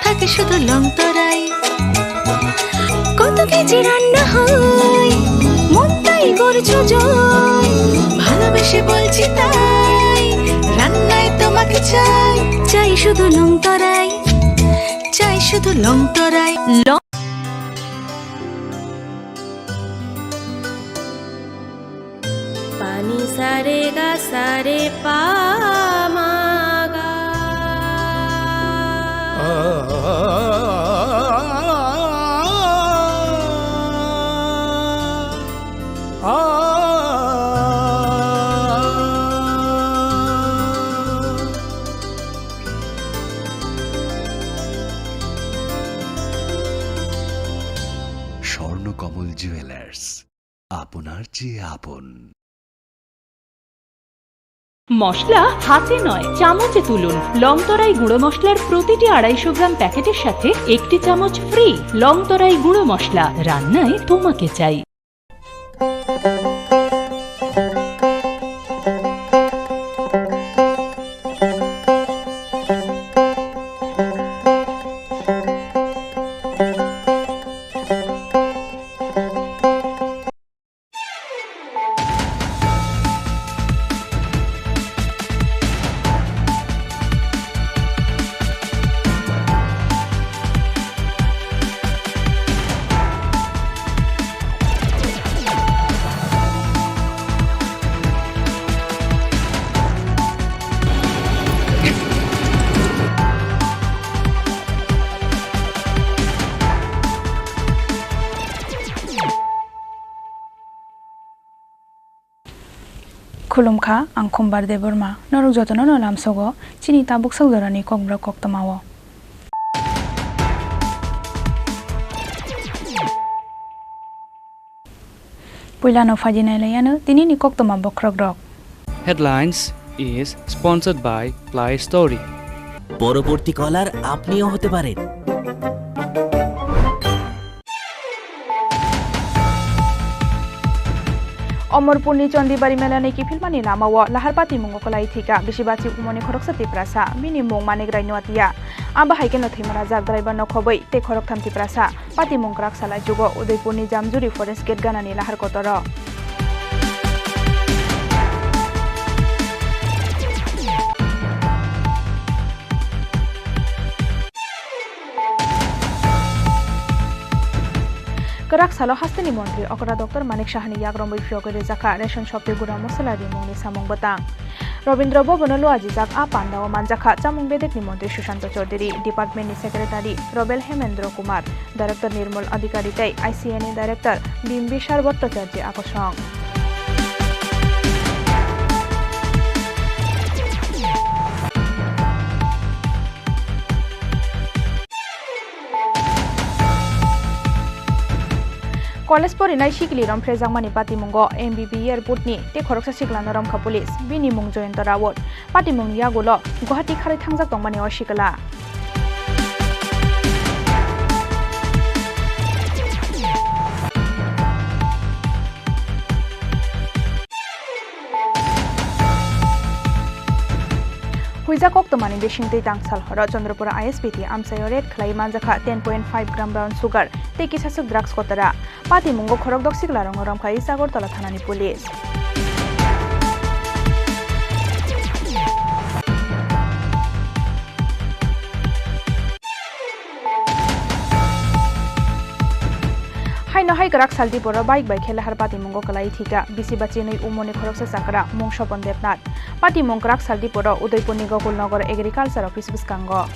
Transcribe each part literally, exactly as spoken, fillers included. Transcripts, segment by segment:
থাকে শুধু লং তরাই। কত কেজি রান্না হয়, মনটাই করছো জয়। ভালোবেসে বলছি তাই, রান্নায় তোমাকে চাই। চাই শুধু লং তরাই, চাই শুধু লং তরাই। লং Pani sare ga sare pa ma ga. Swarnakamal jewellers, আপনার চেয়ে আপন। মশলা হাতে নয়, চামচে তুলুন। লংতরাই গুঁড়ো মশলার প্রতিটি আড়াইশো গ্রাম প্যাকেটের সাথে একটি চামচ ফ্রি। লংতরাই গুঁড়ো মশলা, রান্নায় তোমাকে চাই। Khulumkha, ang Khumbar Debbarma. Norok jotono no lamsogo chini tabuk sak jorani kokborok koktwmao. Puilano phaidi nailaiano tinini koktwma bokhorokrok. Headlines is sponsored by Play Story. পরবর্তী কলার আপনিও হতে পারেন। Omorpurni Chondibari melani kiphilmani lamao lahar patimungo kwlai thwikha bisibachi umoni khoroksa Tiprasa, bini mung Manik Rai Nuatia. Abo hai kheno thwima rajak driver no khobwi tei khoroktham Tiprasa. Patimung kwrak salai jugo Udaipurni Jamjuri Forest Gate ganani lahar kotoro. Kwrak salo hasteni montri okra Doctor Manik Sahani yak romwi phiyogwi rijakha ration shop tei gura mosola rimungni samung bwtang. Rabindra Bhavan-o luajijak a pandao manjakha chamung bedekni montri Sushanta Chaudhary, department ni secretary Robel Hemendra Kumar, director Nirmal Adhikari tei I C A ni director Bimbisar Bhattacharya akosong. College porinai sikili romphrejakmani patimungo M B B airport ni tei khoroksa siklano romkha police, bini mung Jayanta Rawat. Patimungni yagulo Guwahati kharwi thangjak tongmani o sikla. Huijak koktwmani bisingtwi tangsal horo Chandrapur I S B T amchaio raid khlai manjakha ten point five gram brown sugar tei kisaswk drugs kotora. Patimungo khorokdok siklarokno romkhai Agartala thanani police. Haino hai kwrak sal Diporo bike bai khe lahar patimungo kwlai thwikha bisi bachinwi umoni khoroksa chakra mung Sopon Debnath. Patimung kwrak sal Diporo Udaipurni Gokulnagar Agriculture Office bwskango.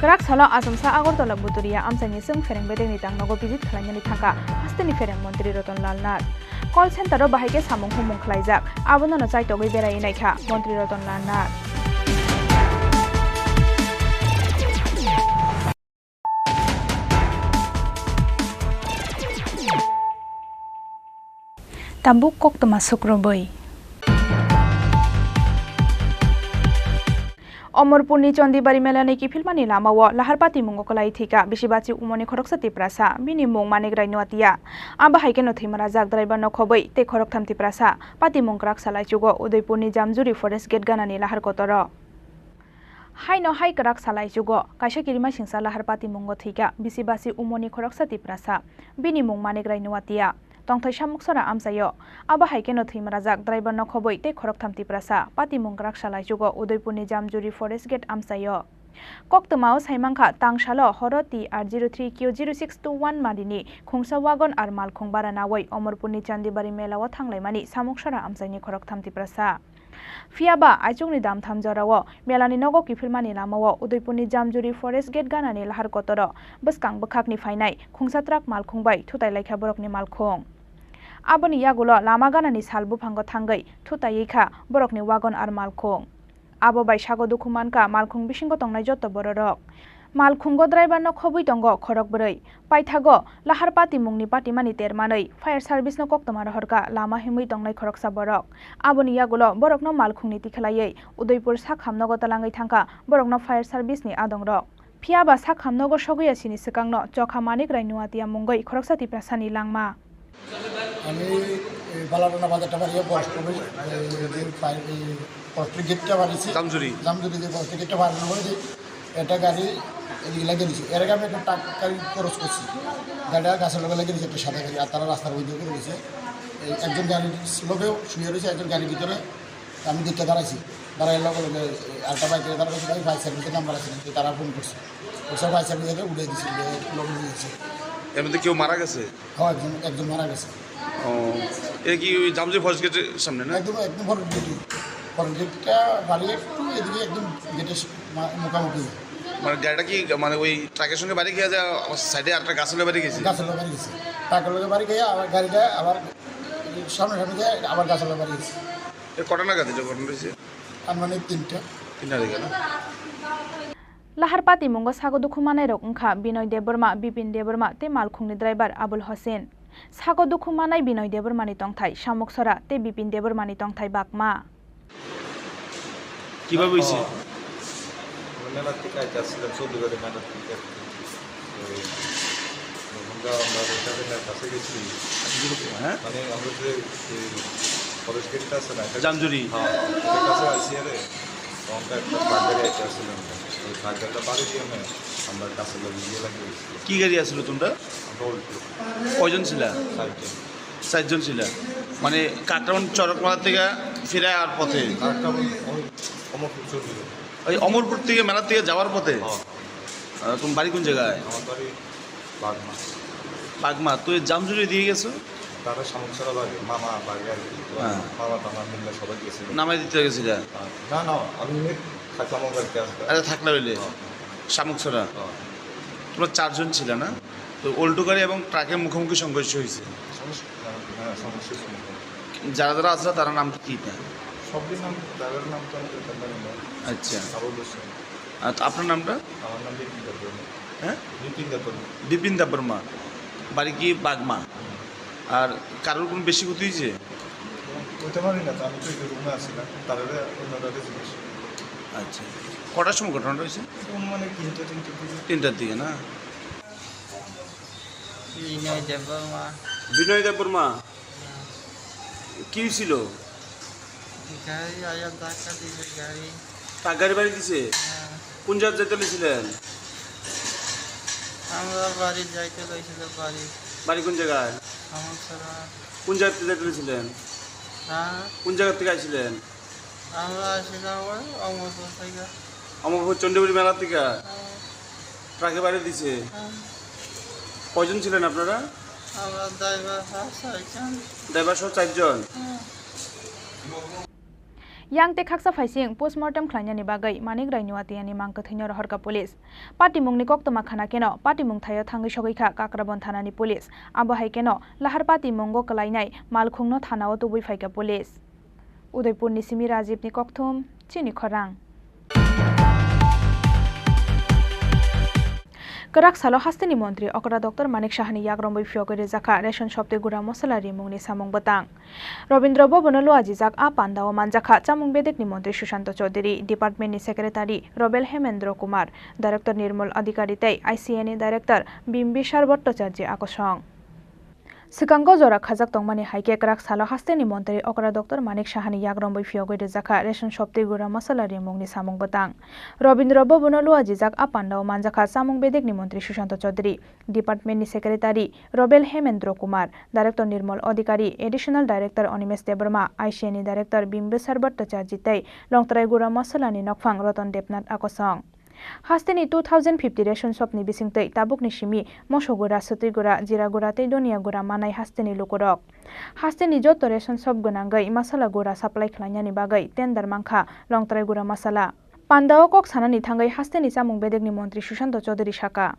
Kwrak salo Achomsa Agartala Buturia amchaini chwng phereng bedekni tangnogo visit khlainani thangkha hasteni phereng montri Ratan Lal Nath. Call center-o bahai khe samung humung khlaijak, abono no chaitogwi beraiwi naikha montri Ratan Lal Nath. Tabuk koktwma sukrubwi. Omorpurni Chondibari melani kiphilmani lamao lahar patimungo kwlai thwikha bisibachi umoni khoroksa Tiprasa, bini mung Manik Rai Nuatia. Abo hai kheno thwima rajak driver no khobwi tei khoroktham Tiprasa, patimung kwrak salaichugo Udaipurni Jamjuri Forest Gate ganani lahar kotoro. Haino hai kwrak salaichugo kaisa kirimasingsa lahar patimungo thwikha bisibachi umoni khoroksa Tiprasa, bini mung Manik Rai Nuatia. Tongthai Samuksora amchaio. Abo hai kheno thwima rajak driver no khobwi tei khoroktham Tiprasa, patimung kwrak salaichugo Udaipurni Jamjuri Forest Gate amchaio. Koktwmao saimankha, tangsalo horo T R zero three Q zero six two one marini khungsa wagon ar malkhung bara nawi Omorpurni Chandibari melao thanglaimani Samuksora amchaini khoroktham Tiprasa. Phiya ba, aichukni damtham jorao melani nogo kiphilmani lamao Udaipurni Jamjuri Forest Gate ganani lahar kotoro bwskang bwkhakni phainai khungsa truck malkhung bai thutai laikha borokni malkhung. Aboni yagulo lama ganani sal buphango thangwi thutaiwi kha borokni wagon ar malkhung. Abo bai sago dukhu mankha malkhung bisingo tongnai joto bororok. Malkhungo driver no khobwi tongo khorok bwrwi. Paithago lahar patimungni patimani termanwi fire service no koktwma rohorkha lama himwi tongnai khoroksa borok. Aboni yagulo borokno malkhungni tikhlaiwi Udaipur sakham nogo talangwi thangkha borokno fire service ni adongrok. Phiya ba sakham nogo sogwi ya sini swkangno chokha Manik Rai Nuatia mungwi khoroksa Tiprasani langma. আমি এই বালাডাঙ্গা বাজারটা বাড়িয়ে বস করি, এই যে ফাই-, এই ফরেস্ট্রি গেটটা বাড়িয়েছি। জামজুরি। জামজুরি যে ফরেস্ট্রি গেটটা বাড়ানো হয়েছে, এটা গাড়ি এদিকে লাগিয়ে দিয়েছে। এর আগে আমি একটা টাকা খরচ করছি, গাড়িটা গাছের লগে লাগিয়ে দিয়েছে, একটা সাদা গাড়ি, আর তারা রাস্তার মধ্যে করে দিয়েছে। এই একজন গাড়ির লোকেও শুয়ে রয়েছে, একজন গাড়ির ভিতরে। আমি দেখতে দাঁড়াইছি, দাঁড়াই লগে লগে আরেকটা বাইকে দাঁড়াইছি, ফায়ার সার্ভিসের নাম্বার আছে নাকি, তারা ফোন করছে, ওসব ফায়ার সার্ভিসে উঠে দিয়েছে, উঠে লগে দিয়েছে। এর মধ্যে কেউ মারা গেছে? হ্যাঁ, একজন, একজন মারা গেছে। ও, এটা কি ওই জামজুরি ফরেস্ট গেটের সামনে না? একদম, একদম ফরেস্ট গেটে। ফরেস্ট গেটটা বাড়ি একটু এদিকে, একদম গেটের মা-, মুখামুখি। মানে গাড়িটা কি মানে ওই ট্রাকের সঙ্গে বাড়ি খেয়ে যায়, আবার সাইডে আরেকটা গাছের লগে বাড়ি গেছে? গাছের লগে বাড়ি গেছে। ট্রাকের লগে বাড়ি খেয়ে আবার গাড়িটা আবার সামনে সামনে যায়, আবার গাছের লগে বাড়ি গেছে। এ কটা নাগাদ এটা ঘটনা হয়েছে? আনুমানিক তিনটা। তিনটা দিকে না? Lahar patimungo sago dukhu manairok wngkha Binoy Debbarma, Bipin Debbarma tei malkhungni driver Abul Hosen. Sago dukhu manai Binoy Debbarmani tongthai Samuksora tei Bipin Debbarmani tongthai Bakma. কিভাবে হইছে? আমরা মেলার থেকে আইতে আসছিলাম, চৌদ্দ গাড়ি মেলার থেকে। তো, আমরা, আমরা রেস্টুরেন্টের কাছে গেছি। হ্যাঁ? মানে, আমরা যে, যে ফরেস্ট গেটটা আছে না, এটা জামজুরি। হ্যাঁ, এটার কাছে আইছি আরে। তো আমরা একটা ট্রাক গাড়ি আইতে আসছিলাম। ওই ট্রাক গাড়িটা বাড়ি দিয়ে আমি, আমরা গাছের লগে গিয়ে লাগিয়ে দিচ্ছি। কি গাড়ি আসলো তোমরা? আমরা অল্টো। কয়জন ছিলা? চারজন। চারজন ছিলা? মানে কাকরাউন্ড চরকমালা থেকে ফিরে আর পথে? কাকরাউন্ড ওই অমরপুর চৌধুরী। ওই অমরপুর থেকে মেলা থেকে যাওয়ার পথে? হ্যাঁ। আহ, তোমার বাড়ি কোন জায়গায়? আমার বাড়ি বাগমা। বাগমা, তো এই জামজুরি দিয়ে গেছো? তারা সামুকছড়া বাড়ি, মামা বাড়ি আর কি। হ্যাঁ। মামা টামা মিললে সবাই গেছিল। নামাই দিতে গেছিলা? হ্যাঁ। না, না, আমি থাকলাম ওর বাড়িতে আসতে। আরে থাকলে হইলে? হ্যাঁ। শামুকছড়া? হ্যাঁ। তোমরা চারজন ছিলা না? তো অল্টো গাড়ি এবং ট্রাকের মুখোমুখি সংঘর্ষ হয়েছে। সমস্যা, হ্যাঁ, হ্যাঁ, সমস্যা হয়েছে মুখোমুখি। যারা যারা আসলে তারা নাম কি না? সবদের নাম, ড্রাইভারের নাম তো আমি বলতে পারি না। আচ্ছা। আবুল হোসেন। আর আপনার নামটা? আমার নাম বিপিন দেববর্মা। হ্যাঁ? বিপিন দেববর্মা। বিপিন দেববর্মা। বাড়ি কি বাগমা? হুম। আর কারোর কোনো বেশি ক্ষতি হয়েছে? বলতে পারি না তো, আমি তো এই রুমে আছি না। তারা অন্যরা জিজ্ঞেস করবে। আচ্ছা। কটার সময় ঘটনাটা হয়েছে? অনুমানিক তিনটা, তিনটার দিকে। তিনটার দিকে না? বিনয় দেববর্মা। বিনয় দেববর্মা? কি হয়েছিল? গাড়ি আয়া ধাক্কা দিছে গাড়ি। তা গাড়ি বাড়ি দিছে? হ্যাঁ। কোন জায়গায় যেতে লইছিলেন? আমরা বাড়ি যাইতে লইছিল বাড়ি। বাড়ি কোন জায়গায়? সামুকছড়া। কোন জায়গাতে যেতে লইছিলেন? হ্যাঁ। কোন জায়গা থেকে আইছিলেন? আমরা আসছিলাম ওই অমরপুর থেকে। অমরপুর চণ্ডীপুরি মেলা থেকে? হ্যাঁ। ট্রাকে বাড়ি দিছে? হ্যাঁ। কয়জন ছিলেন আপনারা? আমরা ড্রাইভার সহ চারজন। ড্রাইভার সহ চারজন? হ্যাঁ। Yang tei khaksa phaising postmortem khlainani bagwi Manik Rai Nuatiani mang kwthwino rohorkha police. Patimungni koktwma khana kheno patimung thaio thangwi sogwi kha Kakrabon thanani police. Abo hai kheno lahar patimungo kwlainai malkhungno thanao tubui phaikha police. Udaipurni simi Rajibni kokthum, chini khorang. Kwrak salo hasteni montri okra Doctor Manik Sahani yak romwi phiyogwi rijak kha ration shop tei gura masala rimungni samung bwtang. Rabindra Bhavan-o luajijak a pandao manjak kha chamung bedekni montri Sushanta Chaudhary, departmentni secretary Robel Hemendra Kumar, director Nirmal Adhikari tei I C A ni director Bimbisar Bhattacharjee a kosong. Swkango jora khajak tongmani hai khe kwrak salo hasteni montri okra Doctor Manik Sahani yak romwi phiyogwi rijak kha ration shop tei gura masala rimungni samung bwtang. Rabindra Bhavan-o luajijak a pandao manjak kha chamung bedekni montri Sushanta Chaudhary, departmentni secretary Robel Hemendra Kumar, director Nirmal Adhikari, additional director Animesh Debbarma, I C A ni director Bimbisar Bhattacharjee tei Longtrai gura masalani nokphang Ratan Debnath a kosong. Hasteni two thousand fifty ration shopni bisingtwi tabukni simi mosok gura, swtwi gura, jira gura tei donia gura manai hasteni lukurok. Hasteni joto ration shop gwnangwi masala gura supply khlainani bagwi tender mankha Longtrai gura masala. Pandao kok sanani thangwi hasteni chamung bedekni montri Sushanta Chaudhary saka.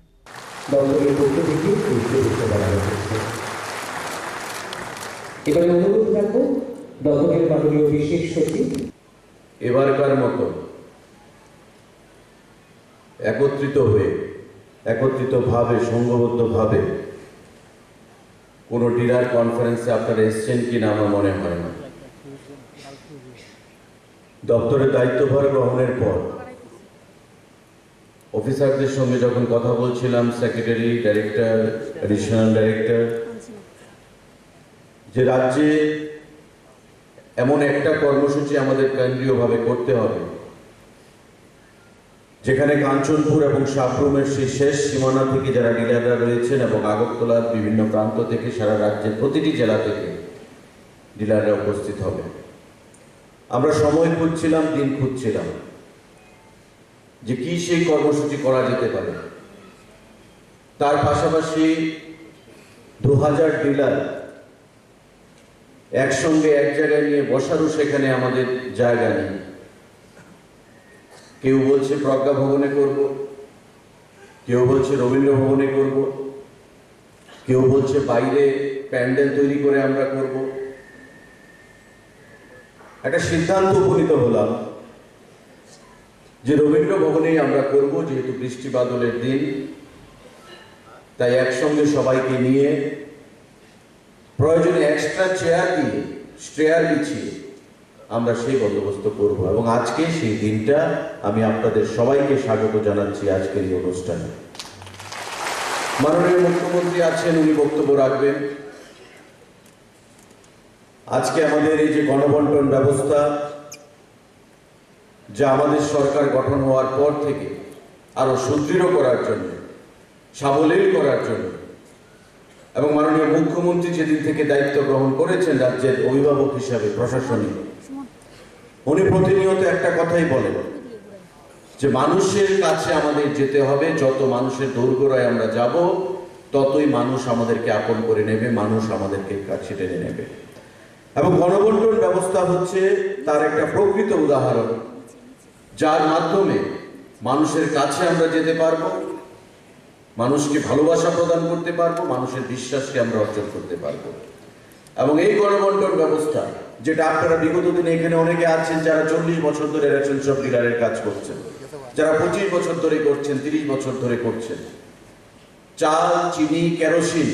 দপ্তরের পক্ষ থেকে এই শুভেচ্ছা জানানো হচ্ছে। এবারে অনুরোধ রাখবো দপ্তরের মাননীয় বিশেষ সচিব। এবারকার মতো একত্রিত হয়ে, একত্রিতভাবে, সংঘবদ্ধভাবে কোনো ডিলার কনফারেন্সে আপনারা এসছেন কিনা আমার মনে হয় না। দপ্তরের দায়িত্বভার গ্রহণের পর অফিসারদের সঙ্গে যখন কথা বলছিলাম, সেক্রেটারি, ডাইরেক্টর, অ্যাডিশনাল ডাইরেক্টর, যে রাজ্যে এমন একটা কর্মসূচি আমাদের কেন্দ্রীয়ভাবে করতে হবে, যেখানে কাঞ্চনপুর এবং সাব্রুমের সেই শেষ সীমানা থেকে যারা ডিলাররা রয়েছেন এবং আগরতলার বিভিন্ন প্রান্ত থেকে, সারা রাজ্যের প্রতিটি জেলা থেকে ডিলাররা উপস্থিত হবে। আমরা সময় খুঁজছিলাম, দিন খুঁজছিলাম যে কি সেই কর্মসূচি করা যেতে পারে। তার পাশাপাশি দু হাজার ডিলার একসঙ্গে এক জায়গায় নিয়ে বসারও সেখানে আমাদের জায়গা নেই। কেউ বলছে প্রজ্ঞা ভবনে করব, কেউ বলছে রবীন্দ্র ভবনে করব, কেউ বলছে বাইরে প্যান্ডেল তৈরি করে আমরা করব। একটা সিদ্ধান্ত উপনীত হলাম যে রবীন্দ্র ভবনেই আমরা করব, যেহেতু বৃষ্টি বাদলের দিন, তাই একসঙ্গে সবাইকে নিয়ে প্রয়োজনে এক্সট্রা চেয়ার দিয়ে, স্ট্রেয়ার বিছিয়ে আমরা সেই বন্দোবস্ত করব। এবং আজকে সেই দিনটা আমি আপনাদের সবাইকে স্বাগত জানাচ্ছি আজকের এই অনুষ্ঠানে। মাননীয় মুখ্যমন্ত্রী আছেন, উনি বক্তব্য রাখবেন। আজকে আমাদের এই যে গণবন্টন ব্যবস্থা, যা আমাদের সরকার গঠন হওয়ার পর থেকে আরো সুদৃঢ় করার জন্য, সাবলীল করার জন্য, এবং মাননীয় মুখ্যমন্ত্রী যেদিন থেকে দায়িত্ব গ্রহণ করেছেন রাজ্যের অভিভাবক হিসাবে প্রশাসনিক, উনি প্রতিনিয়ত একটা কথাই বলেন যে মানুষের কাছে আমাদের যেতে হবে, যত মানুষের দোরগোড়ায় আমরা যাব, ততই মানুষ আমাদেরকে আপন করে নেবে, মানুষ আমাদেরকে কাছে টেনে নেবে। এবং গণবন্টন ব্যবস্থা হচ্ছে তার একটা প্রকৃত উদাহরণ, যার মাধ্যমে মানুষের কাছে আমরা যেতে পারবো, মানুষকে ভালোবাসা প্রদান করতে পারবো, মানুষের বিশ্বাসকে আমরা অর্জন করতে পারবো। এবং এই গণবন্টন ব্যবস্থা, যেটা আপনারা বিগত দিনে এখানে অনেকে আছেন যারা চল্লিশ বছর ধরে রেশন শপ ডিলারের কাজ করছেন, যারা পঁচিশ বছর ধরে করছেন, তিরিশ বছর ধরে করছেন, চাল, চিনি, কেরোসিন,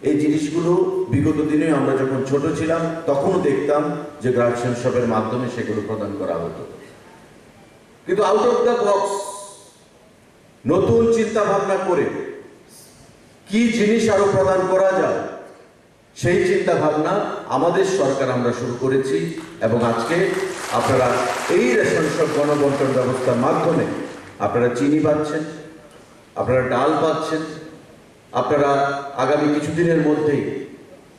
এই জিনিসগুলো বিগত দিনে আমরা যখন ছোট ছিলাম তখনও দেখতাম যে রেশন শপের মাধ্যমে সেগুলো প্রদান করা হতো। কিন্তু আউট অফ দ্য বক্স নতুন চিন্তা ভাবনা করে কি জিনিস আরো প্রদান করা যায়, সেই চিন্তা ভাবনা আমাদের সরকার আমরা শুরু করেছি। এবং আজকে আপনারা এই রেশন শপ গণবন্টন ব্যবস্থার মাধ্যমে আপনারা চিনি পাচ্ছেন, আপনারা ডাল পাচ্ছেন, আপনারা আগামী কিছুদিনের মধ্যেই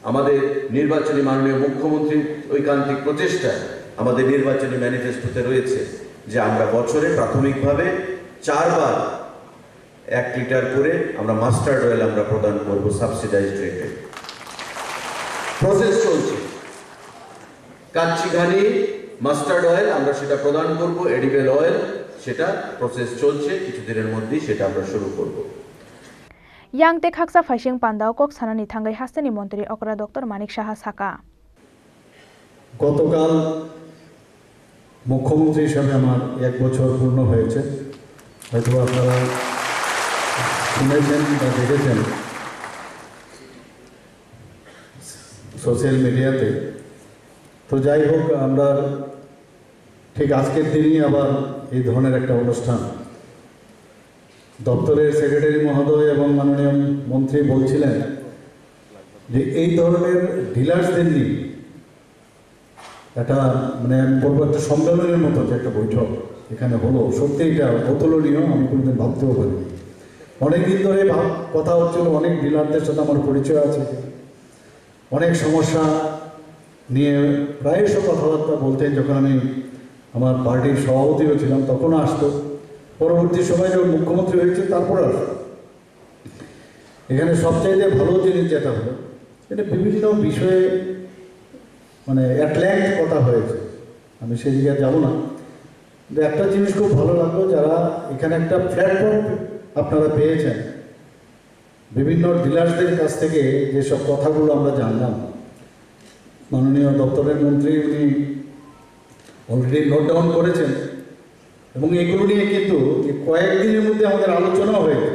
আমাদের নির্বাচনী, মাননীয় মুখ্যমন্ত্রীর ঐকান্তিক প্রচেষ্টায় আমাদের নির্বাচনী ম্যানিফেস্টোতে রয়েছে যে আমরা বছরে প্রাথমিকভাবে চারবার এক লিটার করে আমরা মাস্টার্ড অয়েল আমরা প্রদান করব সাবসিডাইজড রেটে। প্রসেস চলছে। কাচ্চি ঘানি, মাস্টার্ড অয়েল আমরা সেটা প্রদান করব, এডিবল অয়েল, সেটা প্রসেস চলছে, কিছুদিনের মধ্যেই সেটা আমরা শুরু করব। Yang tei khaksa phaising pandao kok sanani thangwi hasteni montri okra Doctor Manik Saha saka. গতকাল মুখ্যমন্ত্রী হিসাবে আমার এক বছর পূর্ণ হয়েছে। হয়তো আপনারা শুনেছেন বা দেখেছেন সোশ্যাল মিডিয়াতে। তো যাই হোক, আমরা ঠিক আজকের দিনই আবার এই ধরনের একটা অনুষ্ঠান, দপ্তরের সেক্রেটারি মহোদয় এবং মাননীয় মন্ত্রী বলছিলেন যে এই ধরনের ডিলার্সদের নিয়ে একটা, মানে, আমি বলবো একটা সম্মেলনের মতো যে একটা বৈঠক এখানে হলো, সত্যি এটা অতুলনীয়, আমি কোনোদিন ভাবতেও পারিনি। অনেকদিন ধরে ভাব-, কথা হচ্ছিল, অনেক ডিলারদের সাথে আমার পরিচয় আছে, অনেক সমস্যা নিয়ে প্রায়শ কথাবার্তা বলতেন যখন আমি আমার পার্টির সভাপতিও ছিলাম, তখনও আসতো। পরবর্তী সময় যখন মুখ্যমন্ত্রী হয়েছে, তারপর আসতো। এখানে সবচাইতে ভালো জিনিস যেটা হলো, এটা বিভিন্ন বিষয়ে, মানে, অ্যাট লেংথ কথা হয়েছে, আমি সেদিকে যাব না। কিন্তু একটা জিনিস খুব ভালো লাগলো, যারা এখানে একটা প্ল্যাটফর্ম আপনারা পেয়েছেন, বিভিন্ন ডিলারদের কাছ থেকে যেসব কথাগুলো আমরা জানলাম, মাননীয় দপ্তরের মন্ত্রী উনি অলরেডি নোট ডাউন করেছেন, এবং এগুলো নিয়ে কিন্তু এই কয়েকদিনের মধ্যে আমাদের আলোচনা হয়েছে।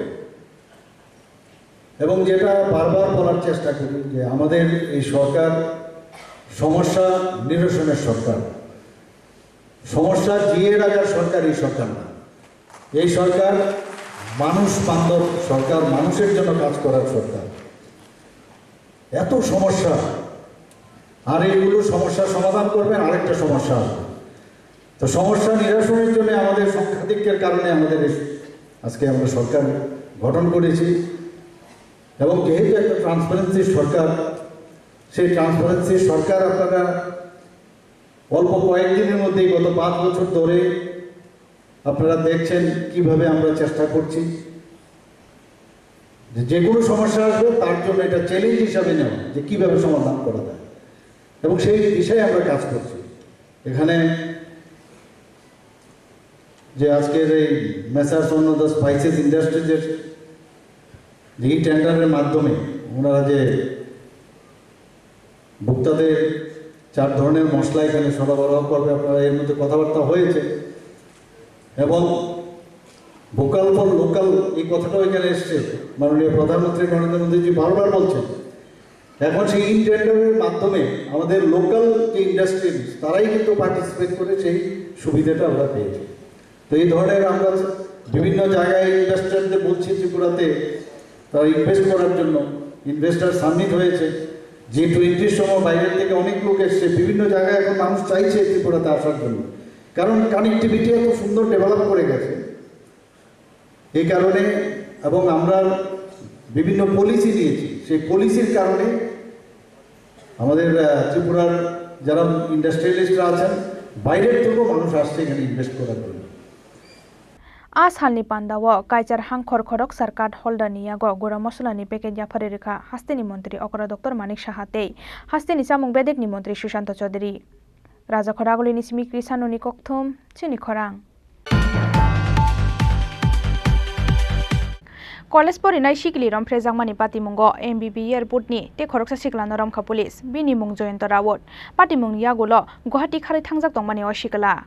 এবং যেটা বারবার বলার চেষ্টা করি যে আমাদের এই সরকার সমস্যা নিরসনের সরকার, সমস্যা জিয়ে রাখার সরকার এই সরকার না। এই সরকার মানুষ বান্ধব সরকার, মানুষের জন্য কাজ করার সরকার। এত সমস্যা, আর এইগুলো সমস্যার সমাধান করবেন, আরেকটা সমস্যা আসবে। তো সমস্যা নিরসনের জন্য আমাদের সংখ্যাধিক্যের কারণে আমাদের এই, আজকে আমরা সরকার গঠন করেছি। এবং যেহেতু একটা ট্রান্সপারেন্সি সরকার, সেই ট্রান্সপারেন্সি সরকার আপনারা অল্প কয়েকদিনের মধ্যেই, গত পাঁচ বছর ধরে আপনারা দেখছেন কিভাবে আমরা চেষ্টা করছি যে যে কোনো সমস্যা আসবে, তার জন্য এটা চ্যালেঞ্জ হিসাবে নেওয়া, যে কিভাবে সমাধান করা যায়, এবং সেই দিশায় আমরা কাজ করছি। এখানে যে আজকের এই মেসার্স অন্নদা স্পাইসেস ইন্ডাস্ট্রিজের যে ই টেন্ডারের মাধ্যমে ওনারা যে ভোক্তাদের চার ধরনের মশলা এখানে সরবরাহ করবে, আপনারা এর মধ্যে কথাবার্তা হয়েছে। এবং ভোকাল ফর লোকাল এই কথাটাও এখানে এসছে, মাননীয় প্রধানমন্ত্রী নরেন্দ্র মোদীজি বারবার বলছেন। এখন সেই ই টেন্ডারের মাধ্যমে আমাদের লোকাল যে ইন্ডাস্ট্রিজ, তারাই কিন্তু পার্টিসিপেট করে সেই সুবিধাটা আমরা পেয়েছি। তো এই ধরনের আমরা বিভিন্ন জায়গায় ইনভেস্টরদের বলছি ত্রিপুরাতে তারা ইনভেস্ট করার জন্য। ইনভেস্টর সামিট হয়েছে, জি টোয়েন্টির সময় বাইরের থেকে অনেক লোক এসছে। বিভিন্ন জায়গায় এখন মানুষ চাইছে ত্রিপুরাতে আসার জন্য, কারণ কানেক্টিভিটি এত সুন্দর ডেভেলপ করে গেছে। এই কারণে, এবং আমরা বিভিন্ন পলিসি নিয়েছি, সেই পলিসির কারণে আমাদের, আহ, ত্রিপুরার যারা ইন্ডাস্ট্রিয়ালিস্টরা আছেন, বাইরের থেকেও মানুষ আসছে এখানে ইনভেস্ট করার জন্য। A salni pandao Kaichar hangkhor khoroksar card holder ni yago gura mosola ni packet yapharwi rwkha hasteni montri okra Doctor Manik Saha tei hasteni chamung bedek ni montri Sushanta Chaudhary. Rajakhor agulini simi Krisano ni kokthum chini khorang. College porinai sikili romphrejakmani patimungo M B B Airport ni tei khoroksa siklano romkha police, bini mung Jayanta Rawat. Patimungni yagulo Guwahati kharwi thangjak tongmani o sikla.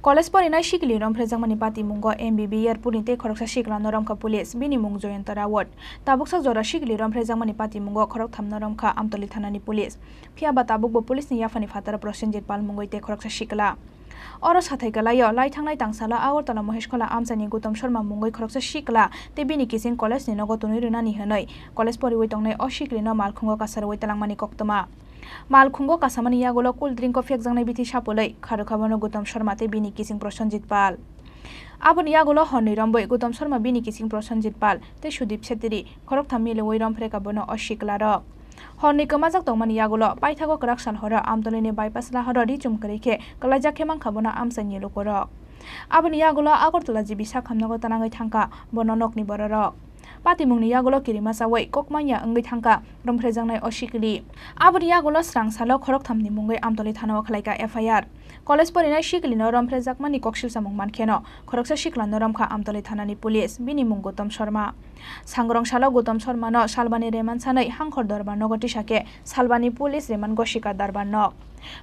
College porinai sikili romphrejakmani patimungo M B B Airport ni tei khoroksa siklano romkha police, bini mung Jayanta Rawat. Tabuksa jora sikili romphrejakmani patimungo khorokthamno romkha Amtoli thanani police. Phiya ba tabukbo police ni yaphani phataro Prosenjit Pal mungwi tei khoroksa sikla. Oro sathai kwlaio, lai thangnai tangsalo Agartala Moheshkhola amchaini Gautam Sharma mungwi khoroksa sikla tei bini kiching college ni nogo tonwi rwnani hwnwi college poriwi tongnai o siklino malkhungo kasarwi twlangmani koktwma. Malkhungo kasamani yagulo cool drink o phekjaknai bithi sapulwi kharwkha bono Gautam Sharma tei bini kiching Prosenjit Pal. Aboni yagulo horni rombwi Gautam Sharma, bini kiching Prosenjit Pal tei Sudip Setri khoroktham miliwi romphrekha bono o siklarok. Horni kwmajak tongmani yagulo paithago kwrak sal horo Amtolini bypass lahoro ri chum kwrwi khe kwlaijak khe mankha bono amchaini lukurok. Aboni yagulo Agartala G B sakhamnogo twnangwi thangkha bono nokni bororok. Patimungni yagulo kirima chawi kokmanya wngwi thangkha romphrejaknai o sikli. Aboni yagulo swrang salo khorokthamni mungwi Amtoli thanao khlaikha F I R. College porinai siklino romphrejakmani kok siusamung mankheno khoroksa siklano romkha Amtoli thanani police, bini mung Gautam Sharma. Sangrong salo Gautam Sharma no salbani remand sanwi Hangkhor Darbar nogo tisa khe salbani police remand go sikla Darbar nok.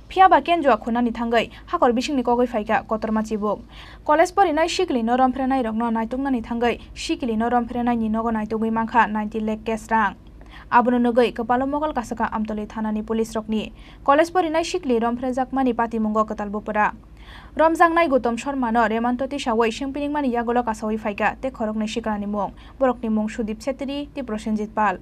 Phiya ba Kendra khunani thangwi hakor bisingni kogwi phaikha kotorma chibuk. College porinai sikli no romphrenai rokno naituknani thangwi sikli no romphrenai ni nogo naitugwi mankha ninety lakh cash rang. Abono nugwi kwpalo mokol kasaka Amtoli thanani police rokni. College porinai sikli romphrejakmani patimungo kwtal bupra. Romjaknai Gautam Sharma no remand o tisawi sengpiningmani yagulo kasawi phaikha tei khoroknwi siklani mung. Borokni mung Sudip Chhetri tei Prosenjit Pal.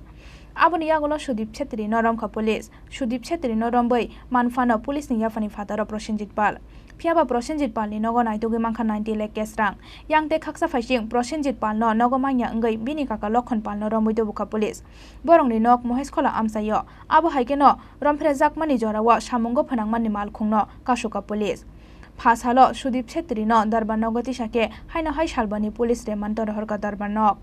Aboni yagulo Sudip Chhetri no romkha police. Sudip Chhetri no romwi manphano police ni yaphani phataro Prosenjit Pal. Phiya ba Prosenjit Pal ni nogo naitugwi mankha ninety lakh cash rang. Yang tei khaksa phaising Prosenjit Pal no nogo manya wngwi bini kaka Lokhon Pal no romwi tubukha police. Borokni nok Moheskhola amchaio. Abo hai kheno romphrejakmani jorao samungo phwnangmani malkhungno kasukha police. Pha salo Sudip Chhetri no Darbar nogo tisa khe haino hai salbani police remand o rohorkha Darbar nok.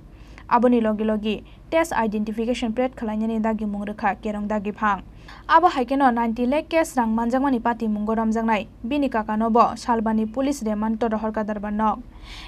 Aboni logi logi test identification plate khwlainani dagimung rwkha Kerong Dagiphang. Abo hai kheno ninety lakh cash rang manjakmani patimungo romjaknai bini kakano bo salbani police remand o rohorkha Darbar nok.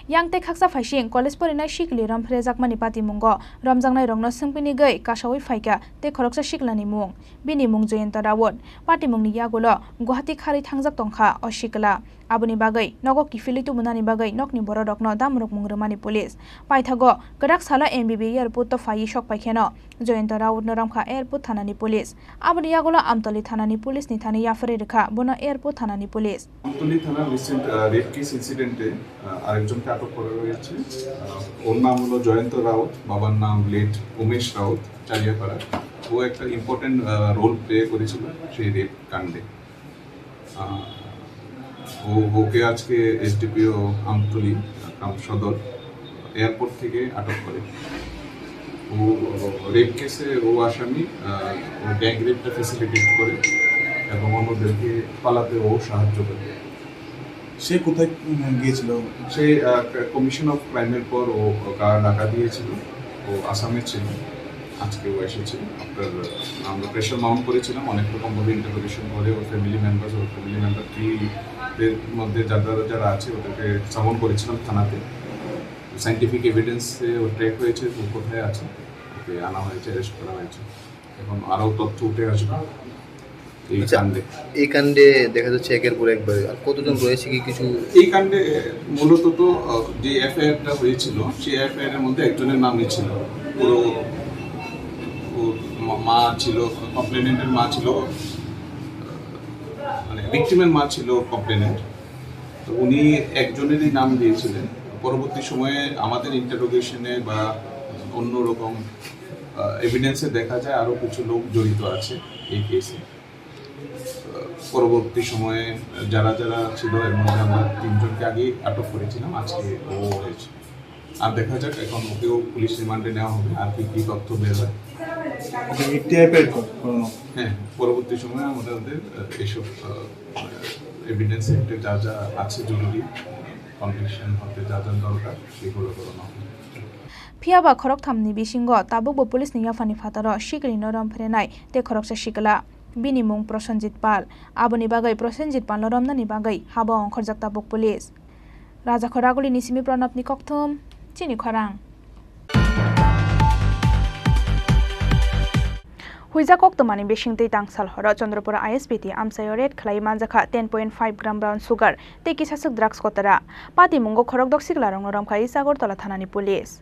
Yang tei khaksa phaising college porinai sikli romphrejakmani patimungo romjaknairokno swngpinigwi kasawi phaikha tei khoroksa siklani mung. Bini mung Jayanta Raut. Patimungni yagulo Guwahati kharwi thangjak tongkha o sikla. Aboni bagwi nogo kiphilwi tubunani bagwi nokni bororokno damrokmung rwmani police. Paithago kwrak salo M B B airport o phaiwi sok paikheno Jayanta Raut no romkha airport thanani police. Aboni yagulo Amtoli thanani police ni thani yapharwi rwkha bono airport thanani police. Amtoli thana recent, uh, rape case incident এ, uh, আরেকজনকে আটক করা হয়েছে। Uh, ওর নাম হলো জয়ন্ত রাউত, বাবার নাম লেট উমেশ রাউত, চালিয়াপাড়া। ও একটা ইম্পর্টেন্ট রোল প্লে করেছিল সেই রেপ কাণ্ডে। আহ, ও, ওকে আজকে এসডিপিও আমতলী, কাম সদর এয়ারপোর্ট থেকে আটক করে। ও রেপ কেসে ও আসামি, আহ, ও গ্যাং রেপটা ফ্যাসিলিটেট করে এবং অন্যদেরকে পালাতে ও সাহায্য করে। সে কোথায়, উম, গিয়েছিল? সে, আহ, ক-, কমিশন অফ ক্রাইমের পর ও কা-, ঢাকা দিয়েছিল, ও আসামে ছিল, আজকে ও এসেছিল। আপনার, আমরা প্রেশার মাউন্ট করেছিলাম, অনেক রকমভাবে ইন্টারোগেশন করে ওর ফ্যামিলি মেম্বার্স, ওর ফ্যামিলি মেম্বার থ্রিদের মধ্যে যারা যারা আছে ওদেরকে সামন করেছিলাম থানাতে। সায়েন্টিফিক এভিডেন্সে ও ট্র্যাক হয়েছে, ও কোথায় আছে, ওকে আনা হয়েছে, অ্যারেস্ট করা হয়েছে। এখন আরও তথ্য উঠে আসবে এই আচ্ছা, কাণ্ডে। এই কাণ্ডে দেখা যাচ্ছে একের পর এক বাড়ে। আর কতজন রয়েছে কি কিছু? এই কাণ্ডে মূলত তো, আহ, যে এফআইআরটা হয়েছিল, সেই এফআইআর এর মধ্যে একজনের নামই ছিল। পুরো ওর মা, মা ছিল, কমপ্লেনেন্টের মা ছিল, মানে ভিকটিমের মা ছিল কমপ্লেনেন্ট। তো উনি একজনেরই নাম দিয়েছিলেন। পরবর্তী সময়ে আমাদের ইন্টারোগেশনে বা অন্যরকম, আহ, এভিডেন্সে দেখা যায় আরও কিছু লোক জড়িত আছে এই কেসে। আহ, পরবর্তী সময়ে যারা যারা ছিল, এর মধ্যে আমরা তিনজনকে আগেই আটক করেছিলাম, আজকে ও হয়েছে। আর দেখা যাক, এখন ওকেও পুলিশ রিমান্ডে নেওয়া হবে, আর কি কি তথ্য বের হয়। ওকে এফটিআই পেড কর-, করানো। হ্যাঁ, পরবর্তী সময়ে আমাদের ওদের, আহ, এইসব, আহ, এভিডেন্স একটা যা যা আছে জরুরি, কনভিকশন হতে যা যা দরকার, সেগুলো করানো হবে। Phiya ba khoroktham ni bisingo tabukbo police ni yaphani phataro sikli no romphrenai tei khoroksa sikla. Bini mung Prosenjit Pal. Aboni bagwi Prosenjit Pal no romnani bagwi haba ongkhorjak tabuk police. Rajakhor Raguli ni simi Pranab ni kokthum, chini khorang. Huijak koktwmani bisingtwi tangsal horo Chandrapur I S B T amchaio raid khlai manjakha ten point five gram brown sugar tei kisaswk drugs kotora. Patimungo khorokdok siklarokno romkha East Agartala thanani police.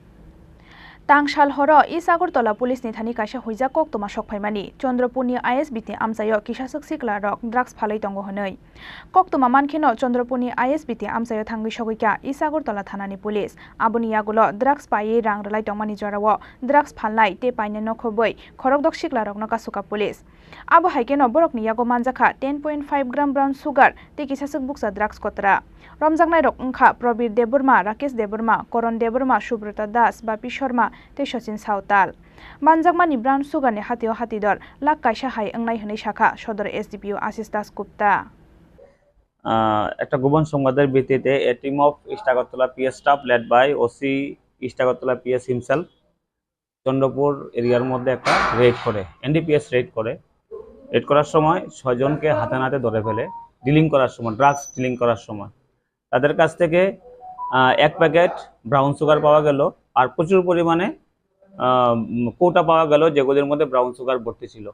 Tangsal horo East Agartala police ni thani kaisa huijak koktwma sokphaimani, Chandrapurni I S B T amchaio kisaswk siklarok drugs phalwi tongo hwnwi. Koktwma mankheno Chandrapurni I S B T amchaio thangwi sogwikha East Agartala thanani police. Aboni yagulo drugs paiwi rang rwlai tongmani jorao drugs phalnai tei painai nokhobwi khorokdok siklarokno kasukha police. Abo hai kheno borokni yago manjakha ten point five gram brown sugar tei kisaswk bukcha drugs kotora. Romjaknairok wngkha Probir Debbarma, Rakesh Debbarma, Koron Debbarma, Subrata Das, Bapi Sharma tei Sachin Sawtal. Manjakmani brown sugar ni hatio hatidor lakh kaisa hai wngnai hwnwi sakha Sodor S D P O Ashish Das Gupta. আহ, একটা গোপন সংবাদের ভিত্তিতে a team of East Agartala P S staff led by O C East Agartala P S himself Chandrapur এরিয়ার মধ্যে একটা রেড করে, NDPS red করে। রেড করার সময় ছয়জনকে হাতে নাতে ধরে ফেলে, ডিলিং করার সময়, ড্রাগস ডিলিং করার সময়। তাদের কাছ থেকে, আহ, এক প্যাকেট ব্রাউন সুগার পাওয়া গেল, আর প্রচুর পরিমাণে আহ, উম, কৌটা পাওয়া গেল, যেগুলির মধ্যে ব্রাউন সুগার ভর্তি ছিল।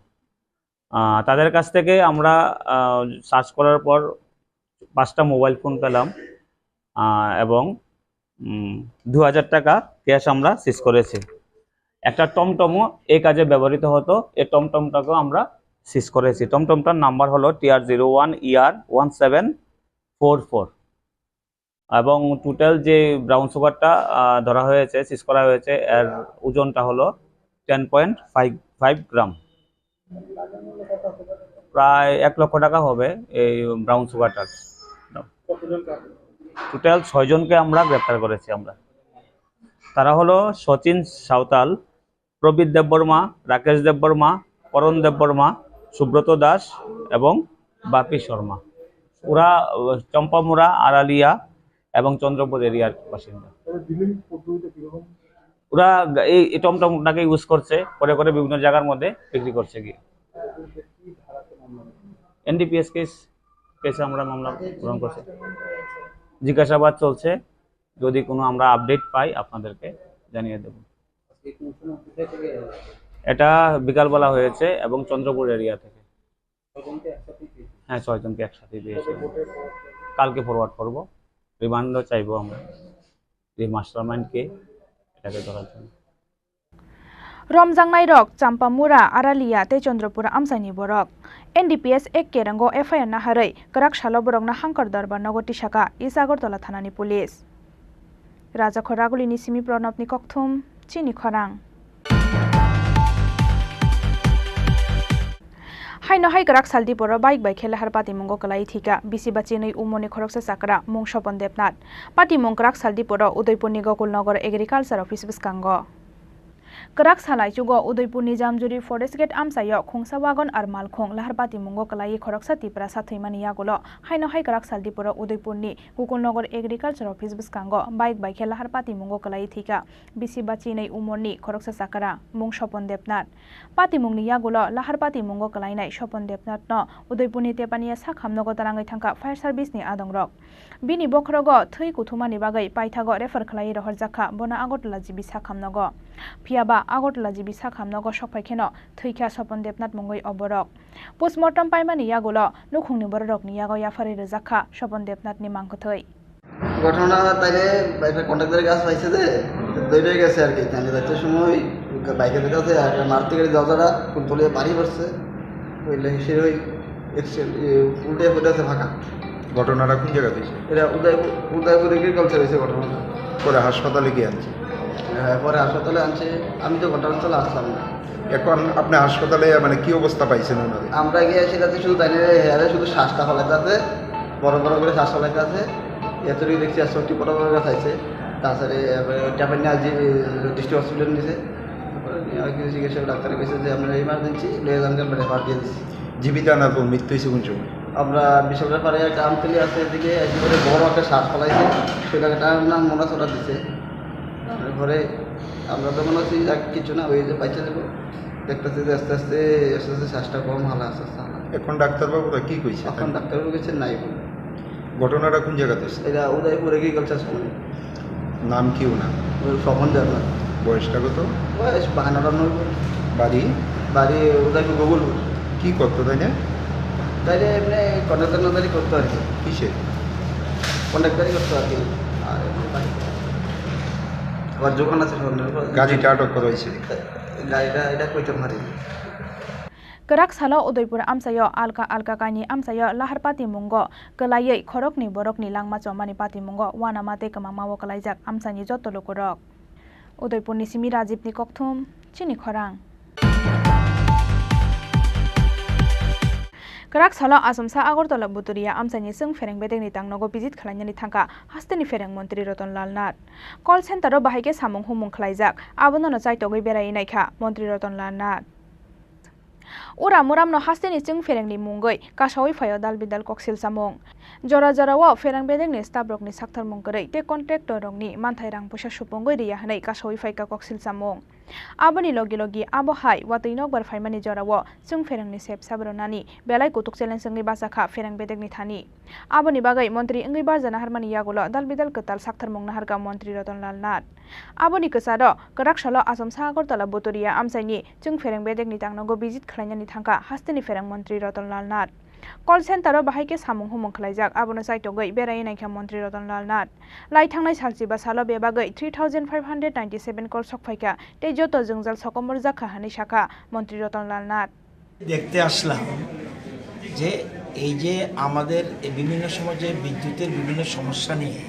আহ, তাদের কাছ থেকে আমরা, আহ, সার্চ করার পর পাঁচটা মোবাইল ফোন পেলাম, আহ, এবং, উম, দু হাজার টাকা ক্যাশ আমরা সিজ করেছি। একটা টমটমও এই কাজে ব্যবহৃত হতো, এই টমটমটাকেও আমরা সিজ করেছি। টমটমটার নাম্বার হলো টি আর জিরো ওয়ান ই আর ওয়ান সেভেন ফোর ফোর। এবং টোটাল যে ব্রাউন সুগারটা, আহ, ধরা হয়েছে, সিজ করা হয়েছে, এর ওজনটা হলো ten point five five gram. প্রায় এক লক্ষ টাকা হবে এই ব্রাউন সুগারটার। টোটাল ছয়জনকে আমরা গ্রেপ্তার করেছি আমরা। তারা হলো সচিন সাঁওতাল, প্রবীর দেববর্মা, রাকেশ দেববর্মা, করণ দেববর্মা, সুব্রত দাস এবং বাপি শর্মা। ওরা, আহ, চম্পামুড়া, আড়ালিয়া এবং চন্দ্রপুর এরিয়ার বাসিন্দা। ওরা গা-, এই, এই টমটমটাকে ইউজ করছে, করে করে বিভিন্ন জায়গার মধ্যে বিক্রি করছে গিয়ে। N D P S case, কেসে আমরা মামলা গ্রহণ করছি। জিজ্ঞাসাবাদ চলছে, যদি কোনো আমরা আপডেট পাই আপনাদেরকে জানিয়ে দেব। এটা বিকালবেলা হয়েছে এবং চন্দ্রপুর এরিয়া থেকে। হ্যাঁ, ছয়জনকে একসাথে পেয়েছি। কালকে ফরওয়ার্ড করব, রিমান্ডও চাইবো আমরা যে মাস্টারমাইন্ড কে, এটাকে ধরার জন্য। Romjaknairok Champamura, Aralia tei Chandrapur amchaini borok. N D P S ek kerango F I R naharwi kwrak salo borokno Hangkar Dorbar nogo tisaka East Agartala thanani police. Rajakhor Ragulini simi Pranabni kokthum, chini khorang. Haino hai kwrak sal diporo bike bai khe lahar patimungo kwlai thika bisi bachinwi umorni khoroksa chakra mung Sopon Debnath. Patimung kwrak sal diporo Udaipurni Gokulnagar Agriculture Office bwskango. Kwrak sal aichugo Udaipurni Jamjuri Forest Gate amchaio khungsa wagon ar malkhung lahar patimungo kwlaiwi khoroksa Tiprasa thwimani yagulo haino hai kwrak sal diporo Udaipurni Gokulnagar Agriculture Office bwskango bike bai khe lahar patimungo kwlaiwi thika bisi bachinwi umorni khoroksa chakra mung Sopon Debnath. Patimungni yagulo lahar patimungo kwlainai Sopon Debnathno Udaipurni Tepania sakhamnogo tarangwi thangkha fire service ni adongrok. Bini bokhorogo thwi kuthumani bagwi paithago refer khlaiwi rohorjakha bono Agartala G B sakhamnogo. Phiyaba Agartala G B sakhamnogo sokphai kheno thwikha Sopon Debnath mungwi o borok. Postmortem paimani yagulo nukhungni bororokni yago yapharwi rwjakha Sopon Debnathni mangkwthwi. ঘটনা তাইলে বাইকের কন্ট্রাক্টরের কাছে পাইছে যে, দৌড়ে গেছে আর কি। তাহলে যাইতে সময় বাইকের কাছে একটা মারুতি গাড়ি দরজাটা কুলতলিয়ে বাড়ি পড়ছে। ওই লেগেছে ওই এক্সিডেন্ট, এ, উল্টে পড়ে আছে ফাঁকা। ঘটনাটা কোন জায়গাতে হয়েছে? এটা উদয়পুর, উদয়পুর এগ্রিকালচার হয়েছে ঘটনাটা। পরে হাসপাতালে কি আনছে? হ্যাঁ, পরে হাসপাতালে আনছে। আমি তো ঘটনাস্থলে আসলাম না। এখন আপনি হাসপাতালে মানে কি অবস্থা পাইছেন ওনাদের? আমরা গিয়ে সেটাতে শুধু তাই না, হেয়ারে শুধু শ্বাসটা ফলাইতে আছে, বড় বড় করে শ্বাস ফলাইতে আছে। এতটুকু দেখছি আর চোখটি বড় বড় করে চাইছে। তাছাড়া এবারে ট্যাপের নিয়ে আজ ডিস্ট্রিক্ট হসপিটাল নিছে। তারপরে নিয়ে আর কিছু চিকিৎসক ডাক্তারে কইছে যে আমরা ইমার্জেন্সি লয়ে যান, আমরা রেফার দিয়ে দিচ্ছি। জীবিত আনার পর মৃত্যু হয়েছে কোন সময়? আমরা বিশালগড়ের পাড়ে একটা আমতলি আছে, এদিকে একেবারে বড় একটা শ্বাস ফলাইছে, সেটা একটা নাম মনে করা দিছে। তারপরে আমরা তো মনে হচ্ছে যাক কিছু না হয়ে যে বাইচা যাবো, দেখতেছি যে আস্তে আস্তে, আস্তে আস্তে শ্বাসটা কম, হালা আস্তে আস্তে হালা। এখন ডাক্তারবাবুরা কি কইছে? এখন ডাক্তারবাবু গেছে নাই বলে। ঘটনাটা কোন জায়গাতে হয়েছে? এটা উদয়পুর এগ্রিকালচার কলোনি। নাম কি ওনার? ওই স্বপন দেবনাথ। বয়সটা কত? বয়স বাহান্ন টান্ন হইব। বাড়ি? বাড়ি উদয়পুর গোকুলপুর। কি করতো তাই না? তাইলে এমনি কন্ট্রাক্টর নাদারি করতো আর কি। কিসে? কন্ট্রাক্টরি করতো আর কি। আর এমনি বাড়ি। আবার দোকান আছে স্বর্ণের উপর। গাড়িটা আটক করা হয়েছে? গাড়িটা এটা কইতে পারি। Kwrak salo Udaipur amchaio alka alka kaini amchaio lahar patimungo kwlaiwi khoroknwi borokni langma chomani patimungo uanama tei kwmangmao kwlaijak amchaini joto lukurok. Udaipurni simi Rajibni kokthum, chini khorang. Kwrak salo Achomsa Agartala Buturia amchaini chwng phereng bedekni tangnogo visit khwlainani thangkha hasteni phereng montri Ratan Lal Nath. Call center-o bahai khe samung humung khwlaijak, abono no chaitogwi beraiwi naikha montri Ratan Lal Nath. Uram uramno hasteni chwng pherengni mungwi kasaui phaio dal bidal koksil chamung. Jora jorao phereng bedekni staffrokni saktharmung kwrwi tei contractorrokni manthai rang puisa supungwi riya hwnwi kasaui phaikha koksil chamung. Aboni logi logi abo hai watwi nokbar phaimani jorao chwng pherengni sep sabrwnani belai kutuk challenge wngwi bachakha phereng bedekni thani. Aboni bagwi montri wngwi barjana harmani yagulo dal bidal kwtal sakthar mung naharkha montri Ratan Lal Nath. Aboni kwcharo kwrak salo Achomsa Agartala Butoria amchaini chwng phereng bedekni tangnogo visit khlainani thangkha hasteni phereng montri Ratan Lal Nath. Call center-o bahai khe samung humung khlaijak, abono chaitogwi berai naikha montri Ratan Lal Nath. Lai thangnai salchiba salo bebagwi three thousand five hundred ninety seven call sokphaikha tei joto jwngjal sokomorjakha hwnwi sakha montri Ratan Lal Nath. দেখতে আসলাম যে এই যে আমাদের এই বিভিন্ন সময় যে বিদ্যুতের বিভিন্ন সমস্যা নিয়ে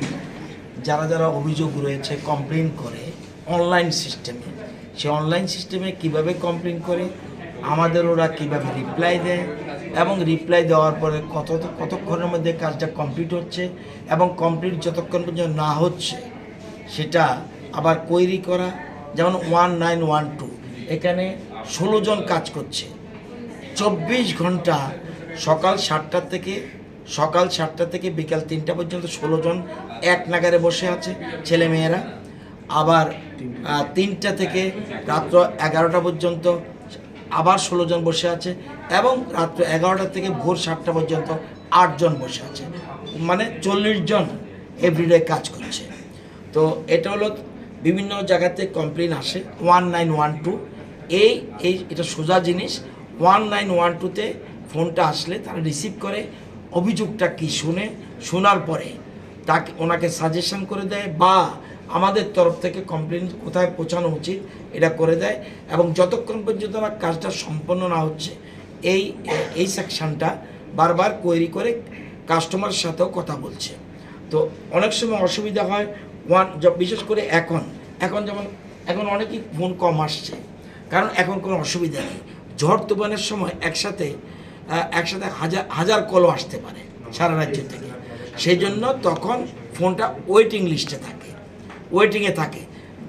যারা যারা অভিযোগ রয়েছে, কমপ্লেন করে অনলাইন সিস্টেমে, সে অনলাইন সিস্টেমে কিভাবে কমপ্লেন করে, আমাদের ওরা কিভাবে রিপ্লাই দেয় এবং রিপ্লাই দেওয়ার পরে কত কতক্ষণের মধ্যে কাজটা কমপ্লিট হচ্ছে এবং কমপ্লিট যতক্ষণ পর্যন্ত না হচ্ছে সেটা আবার কোয়েরি করা। যেমন ওয়ান নাইন ওয়ান টু, এখানে ষোলো জন কাজ করছে, চব্বিশ ঘন্টা, সকাল সাতটা থেকে সকাল সাতটা থেকে বিকাল তিনটা পর্যন্ত ষোলো জন এক নাগারে বসে আছে ছেলেমেয়েরা। আবার আহ, তিনটা থেকে রাত্র এগারোটা পর্যন্ত আবার ষোলো জন বসে আছে এবং রাত্র এগারোটা থেকে ভোর সাতটা পর্যন্ত আট জন বসে আছে, মানে চল্লিশ জন এভরিডে কাজ করছে। তো এটা হলো বিভিন্ন জায়গাতে কমপ্লেন আসে, ওয়ান নাইন ওয়ান টু। এই এই এটা সোজা জিনিস। ওয়ান নাইন ওয়ান টুতে ফোনটা আসলে তারা রিসিভ করে, অভিযোগটা কি শুনে, শোনার পরে তাকে, ওনাকে সাজেশন করে দেয় বা আমাদের তরফ থেকে কমপ্লেন কোথায় পৌঁছানো উচিত এটা করে দেয়। এবং যতক্ষণ পর্যন্ত আমার কাজটা সম্পন্ন না হচ্ছে, এই এই সেকশনটা বারবার কোয়েরি করে কাস্টমারের সাথেও কথা বলছে। তো অনেক সময় অসুবিধা হয়, ওয়ান য- বিশেষ করে এখন, এখন যেমন এখন অনেকেই ফোন কম আসছে, কারণ এখন কোনো অসুবিধা নেই। ঝড় তুফানের সময় একসাথে আহ, একসাথে হাজার হাজার কলও আসতে পারে সারা রাজ্য থেকে। সেই জন্য তখন ফোনটা ওয়েটিং লিস্টে থাকে, ওয়েটিংয়ে থাকে।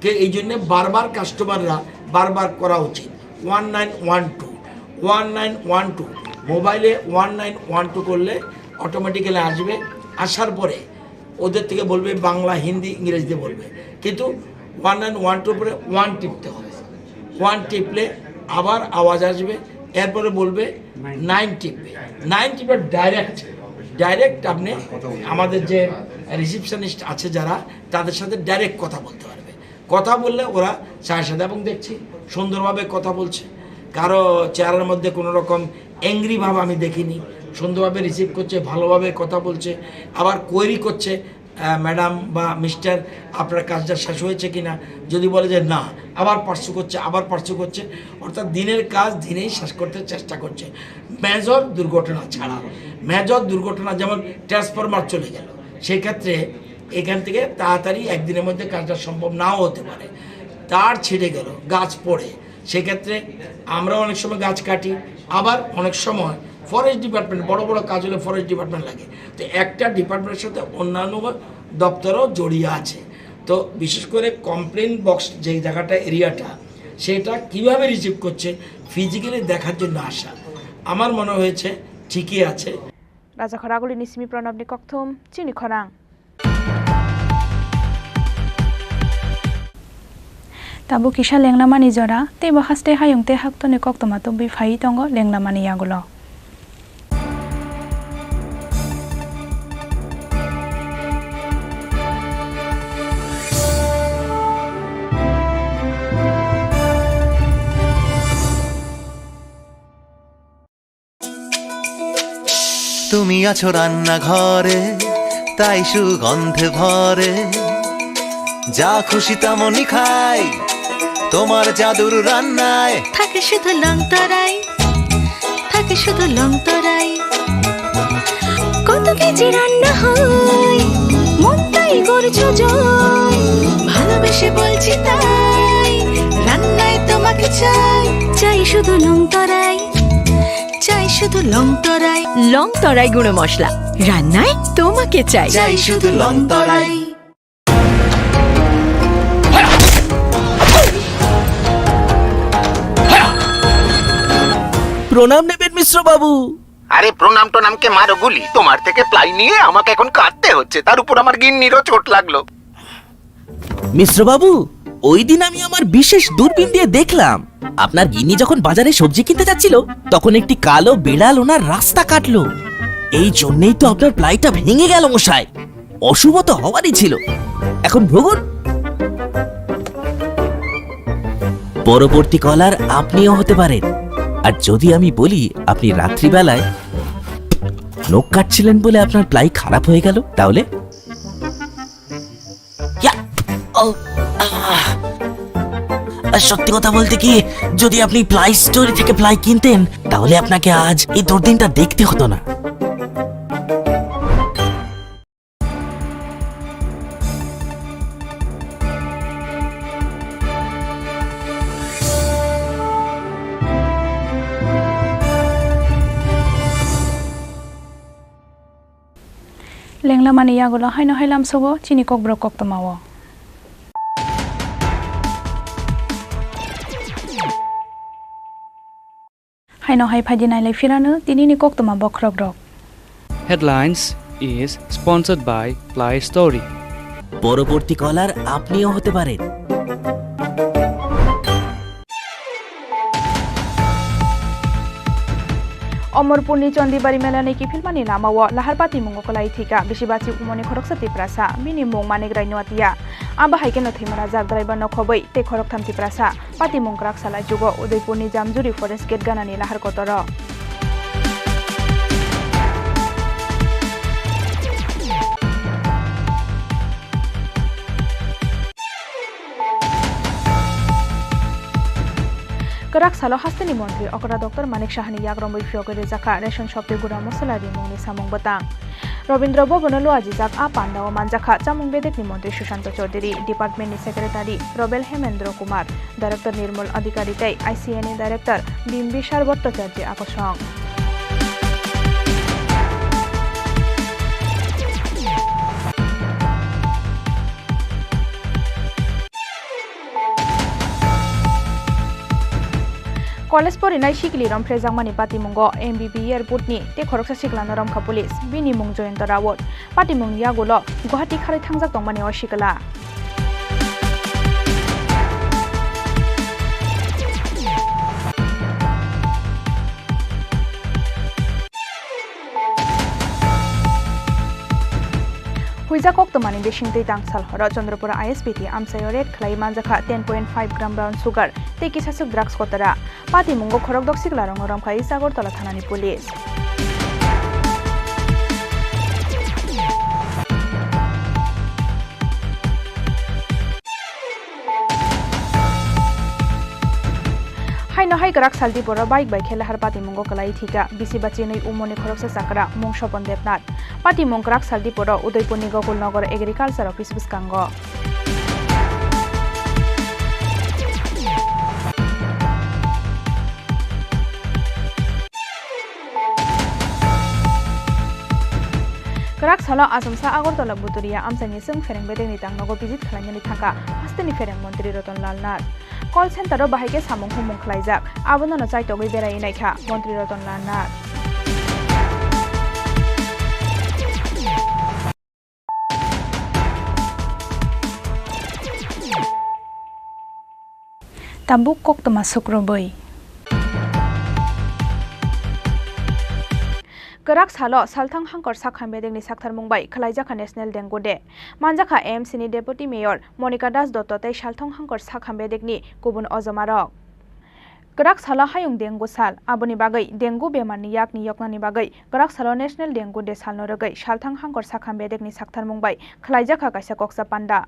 কে এই জন্য বারবার কাস্টমাররা বারবার করা উচিত। One nine one two, one nine one two, মোবাইলে ওয়ান নাইন ওয়ান টু করলে অটোমেটিক্যালি আসবে। আসার পরে ওদের থেকে বলবে বাংলা, হিন্দি, ইংরেজিতে বলবে, কিন্তু ওয়ান নাইন ওয়ান টুর পরে ওয়ান টিপতে হবে। ওয়ান টিপলে আবার আওয়াজ আসবে, এরপরে বলবে নাইন টিপবে। নাইন টিপে ডাইরেক্ট, ডাইরেক্ট আপনি আমাদের যে রিসেপশনিস্ট আছে যারা, তাদের সাথে ডাইরেক্ট কথা বলতে পারবে। কথা বললে ওরা সাথে সাথে, এবং দেখছি সুন্দরভাবে কথা বলছে, কারো চেহারার মধ্যে কোনো রকম অ্যাংরি ভাব আমি দেখিনি। সুন্দরভাবে রিসিভ করছে, ভালোভাবে কথা বলছে, আবার কোয়েরি করছে, আহ, "ম্যাডাম বা মিস্টার, আপনার কাজটা শেষ হয়েছে কিনা?" যদি বলে যে না, আবার পার্সু করছে, আবার পার্সু করছে। অর্থাৎ দিনের কাজ দিনেই শেষ করতে চেষ্টা করছে, মেজর দুর্ঘটনা ছাড়া। মেজর দুর্ঘটনা যেমন ট্রান্সফরমার চলে গেল, সেক্ষেত্রে এখান থেকে তাড়াতাড়ি একদিনের মধ্যে কাজটা সম্ভব নাও হতে পারে। তার ছিঁড়ে গেল, গাছ পড়ে, সেক্ষেত্রে আমরা অনেক সময় গাছ কাটি, আবার অনেক সময় ফরেস্ট ডিপার্টমেন্ট, বড় বড় কাজ হলে ফরেস্ট ডিপার্টমেন্ট লাগে। তো একটা ডিপার্টমেন্টের সাথে অন্যান্য দপ্তরও জড়িয়ে আছে। তো বিশেষ করে কমপ্লেন বক্স যেই জায়গাটা, এরিয়াটা, সেটা কিভাবে রিসিভ করছে, ফিজিক্যালি দেখার জন্য আসা। আমার মনে হয়েছে ঠিকই আছে। Raja Khoraguli ni simi Pranab ni kokthum chini khorang. Tabuk kisa lengnamani jora, teibo haste hayung tei haktoni koktwma tubui phaiwi tongo lengnamani yagulo. তুমি আছো রান্নাঘরে, তাই সুগন্ধে ভরে। যা খুশি তেমনই খাই, তোমার জাদুর রান্নায়। থাকে শুধু লং তরাই, থাকে শুধু লং তরাই। কত কেজি রান্না হয়, মনটাই করছো জয়। ভালোবেসে বলছি তাই, রান্নায় তোমাকে চাই। চাই শুধু লং তরাই। চাই শুধু লং তরাই। লং তরাই গুঁড়ো মশলা, রান্নায় তোমাকে চাই। চাই শুধু লং তরাই। প্রণাম নেবেন মিশ্র বাবু। আরে প্রণাম টনামকে মারো গুলি, তোমার থেকে প্লাই নিয়ে আমাকে এখন কাঁদতে হচ্ছে, তার উপর আমার গিন্নিরও চোট লাগলো। মিশ্র বাবু, ওই দিন আমি আমার বিশেষ দূরবীন দিয়ে দেখলাম, আপনার গিন্নি যখন বাজারে সবজি কিনতে যাচ্ছিল, তখন একটি কালো বিড়াল ওনার রাস্তা কাটলো। এই জন্যই তো আপনার প্লাইটা ভেঙে গেল, মশাই। অশুভ তো হওয়ারই ছিল। এখন ভুগুন। পরবর্তী কলার আপনিও হতে পারেন। আর যদি আমি বলি, আপনি রাত্রিবেলায় নখ কাটছিলেন বলে আপনার প্লাই খারাপ হয়ে গেল, তাহলে? ইয়া! ও, আহ! আর সত্যি কথা বলতে কি, যদি আপনি প্লাই স্টোরি থেকে প্লাই কিনতেন, তাহলে আপনাকে আজ এই দুর্দিনটা দেখতে হতো না। Lenglamani yagulo haino hai lamsogo chini kokborok koktwmao. Haino hai phaidi nailai phirano tinini koktwma bokhorokrok. Headlines is sponsored by Play Story. পরবর্তী কলার আপনিও হতে পারেন। Omorpurni Chondibari melani kiphilmani lamao lahar patimungo kwlai thwikha bisi bachi umoni khoroksa Tiprasa, bini mung Manik Rai Nuatia. Abo hai kheno thwima rajak driver no khobwi tei khoroktham Tiprasa. Patimung kwrak salai jugo Udaipurni Jamjuri Forest Gate ganani lahar kotoro. Kwrak salo hasteni montri okra Doctor Manik Sahani yak romwi phiyogwi rijakha ration shop tei gura mosola rimungni samung bwtang. Robindra Bhavan-o luajijak a pandao manjakha chamung bedekni montri Sushanta Chowdhury, department ni secretary Robel Hemendra Kumar, director Nirmal Adhikari tei I C A ni director Bimbisar Bhattacharya akosong. College porinai sikili romphrejakmani patimungo M B B year board ni tei khoroksa siklano romkha police, bini mung Jayanta Rawat. Patimungni yagulo Guwahati kharwi thangjak tongmani o sikla. Huijak koktwmani bisingtwi tangsal horo Chandrapura I S B T amchaio raid khlai manjakha ten point five gram brown sugar tei kisaswk drugs kotora. Patimungo khorokdok siklarokno romkhai Agartala thanani police. Haino hai kwrak sal Diporo bike bai khe lahar patimungo kwlai thwikha bisi bachinwi umoni khoroksa chakra mung Sopon Debnath. Patimung kwrak sal Diporo Udaipurni Gokulnagar Agriculture Office bwskango. Kwrak salo Achomsa Agartala Buturia amchaini chwng phereng bedekni tangnogo visit khlainani thangkha hasteni phereng montri Ratan Lal Nath. Call center-o bahai khe samung humung khlaijak, abono no chaitogwi beraiwi naikha montri Ratan Lal Nath. Tabuk koktwma sukrubwi. Kwrak salo salthang hangkor sakham bedekni saktharmung bai khwlaijakha National Dengue Day. Manjakha A M C ni Deputy Mayor Monika Das Dotto tei salthang hangkor sakham bedekni kubun ojomarok. Kwrak salo hayung dengue sal, aboni bagwi dengue bemarni yakni yoknani bagwi kwrak salo National Dengue Day salno rwgwi salthang hangkor sakham bedekni saktharmung bai khwlaijakha kaisa koksa panda.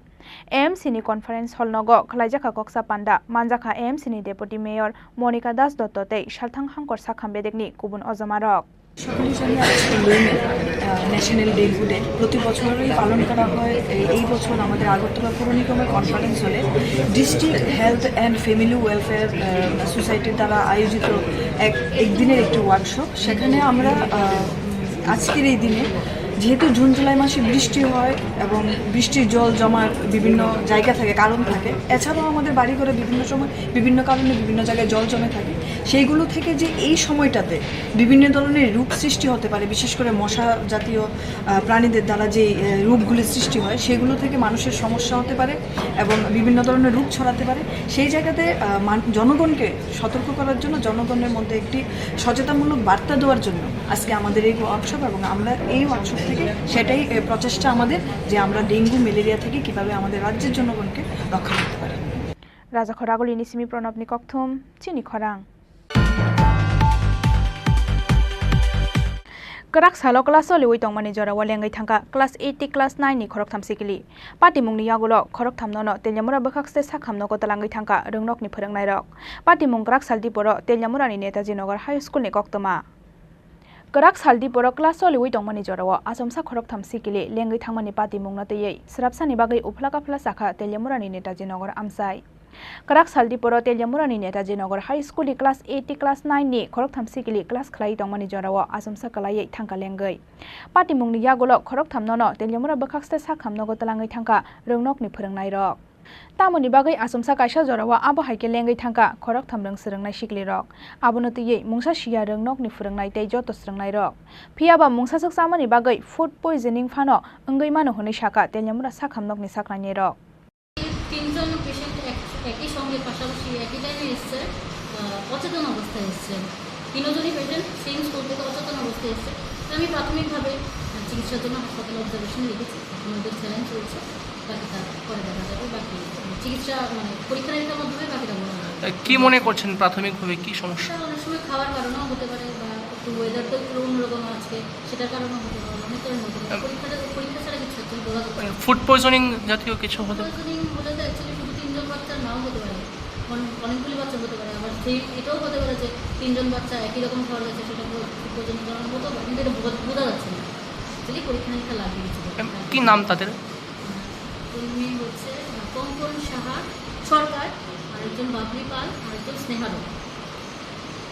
A M C ni conference hall nogo khwlaijakha koksa panda, manjakha A M C ni Deputy Mayor Monika Das Dotto tei salthang hangkor sakham bedekni kubun ojomarok. সকলে জানি আজকে লো মে, আহ, national dengue day. প্রতি বছরই পালন করা হয়। এই, এই বছর আমাদের আগরতলা পৌর নিগমের কনফারেন্স হলে district health and family welfare, আহ, সোসাইটির দ্বারা আয়োজিত এক, একদিনের একটি ওয়ার্কশপ। সেখানে আমরা, আহ, আজকের এই দিনে যেহেতু জুন জুলাই মাসে বৃষ্টি হয় এবং বৃষ্টির জল জমার বিভিন্ন জায়গা থাকে, কারণ থাকে, এছাড়াও আমাদের বাড়িঘরে বিভিন্ন সময় বিভিন্ন কারণে বিভিন্ন জায়গায় জল জমে থাকে। সেইগুলো থেকে যে এই সময়টাতে বিভিন্ন ধরনের রোগ সৃষ্টি হতে পারে, বিশেষ করে মশা জাতীয় আহ, প্রাণীদের দ্বারা যে আহ, রোগগুলি সৃষ্টি হয়, সেগুলো থেকে মানুষের সমস্যা হতে পারে এবং বিভিন্ন ধরনের রোগ ছড়াতে পারে। সেই জায়গাতে আহ, মান- জনগণকে সতর্ক করার জন্য, জনগণের মধ্যে একটি সচেতনমূলক বার্তা দেওয়ার জন্য আজকে আমাদের এই ওয়ার্কশপ। এবং আমরা এই ওয়ার্কশপ থেকে সেটাই আহ, প্রচেষ্টা আমাদের, যে আমরা ডেঙ্গু ম্যালেরিয়া থেকে কিভাবে আমাদের রাজ্যের জনগণকে রক্ষা করতে পারি। Rajakhor Agulini simi Pranabni kokthum, chini khorang. Kwrak salo class choliwi tongmani jorao lengwi thangkha class eight tei class nine ni khoroktham sikili. Patimungni yagulo khoroktham nono Teliamura bwkhakste sakham nogo twlangwi thangkha rwngnokni phwrwngnairok. Patimung kwrak sal diporo Teliamurani Netaji Nagar High School ni koktwma. Kwrak sal diporo class choliwi tongmani jorao achomsa khoroktham sikili lengwi thangmani patimungno twiwi swrapsani bagwi uphla kaphla sakha Teliamurani Netaji Nagar amchai. Kwrak sal diporo Teliamurani Netaji Nagar High School ni class eight tei class nine ni khoroktham sikili class khlaiwi tongmani jorao achomsa kwlaiwi thangkha lengwi. Patimungni yagulo khoroktham nono Teliamura bwkhakste sakham nogo twlangwi thangkha rwngnokni phwrwngnairok. Tamoni bagwi achomsa kaisa jorao abo hai khe lengwi thangkha khoroktham rwng swrwngnai siklirok. Abono twiwi mungsa siya rwngnokni phwrwngnai tei joto swrwngnairok. Phiyaba mungsaswk chamani bagwi food poisoning phano wngwi mano hwnwi sakha Teliamura sakham nokni saknainirok. তিনজন পেশেন্ট একই সঙ্গে পাশাপাশি একই টাইমে এসছে, আহ, অচেতন অবস্থায় এসছে। তিনজনই পেশেন্ট সেম স্কুল থেকে অচেতন অবস্থায় এসছে। তো আমি প্রাথমিকভাবে, আহ, চিকিৎসার জন্য হাসপাতালে অবজারভেশনে রেখেছি। এখন ওদের স্যালাইন চলছে, বাকিটা পরে দেখা যাবে। বাকি চিকিৎসা, মানে, পরীক্ষা নিরীক্ষার মাধ্যমে বাকিটা বলা যাবে। কি মনে করছেন প্রাথমিকভাবে কি সমস্যা? এটা অনেক সময় খাওয়ার কারণেও হতে পারে, বা একটু ওয়েদার তো একটু অন্যরকম আজকে, সেটার কারণেও হতে পারে, অনেক কারণে হতে পারে। আহ, পরীক্ষাটা, পরীক্ষা ছাড়া কিছু একদম বলা যাবে না। ফুড পয়জনিং জাতীয় কিছু হতে পারে? পয়জনিং হলে তো অ্যাকচুয়ালি শুধু তিনজন বাচ্চার নাও হতে পারে, অনেক, অনেকগুলি বাচ্চা হতে পারে। আবার সেই, এটাও হতে পারে যে তিনজন বাচ্চা একই রকম খাওয়া হয়েছে, সেটা ফুড পয়জনিং কারণে হতে পারে, কিন্তু এটা বোঝা, বোঝা যাচ্ছে না। অ্যাকচুয়ালি পরীক্ষা নিরীক্ষা লাগবে কিছু। এম, কি নাম তাদের? উনি হচ্ছে, আহ, কঙ্কন সাহা সরকার, আরেকজন বাবলি পাল, আরেকজন স্নেহা রয়।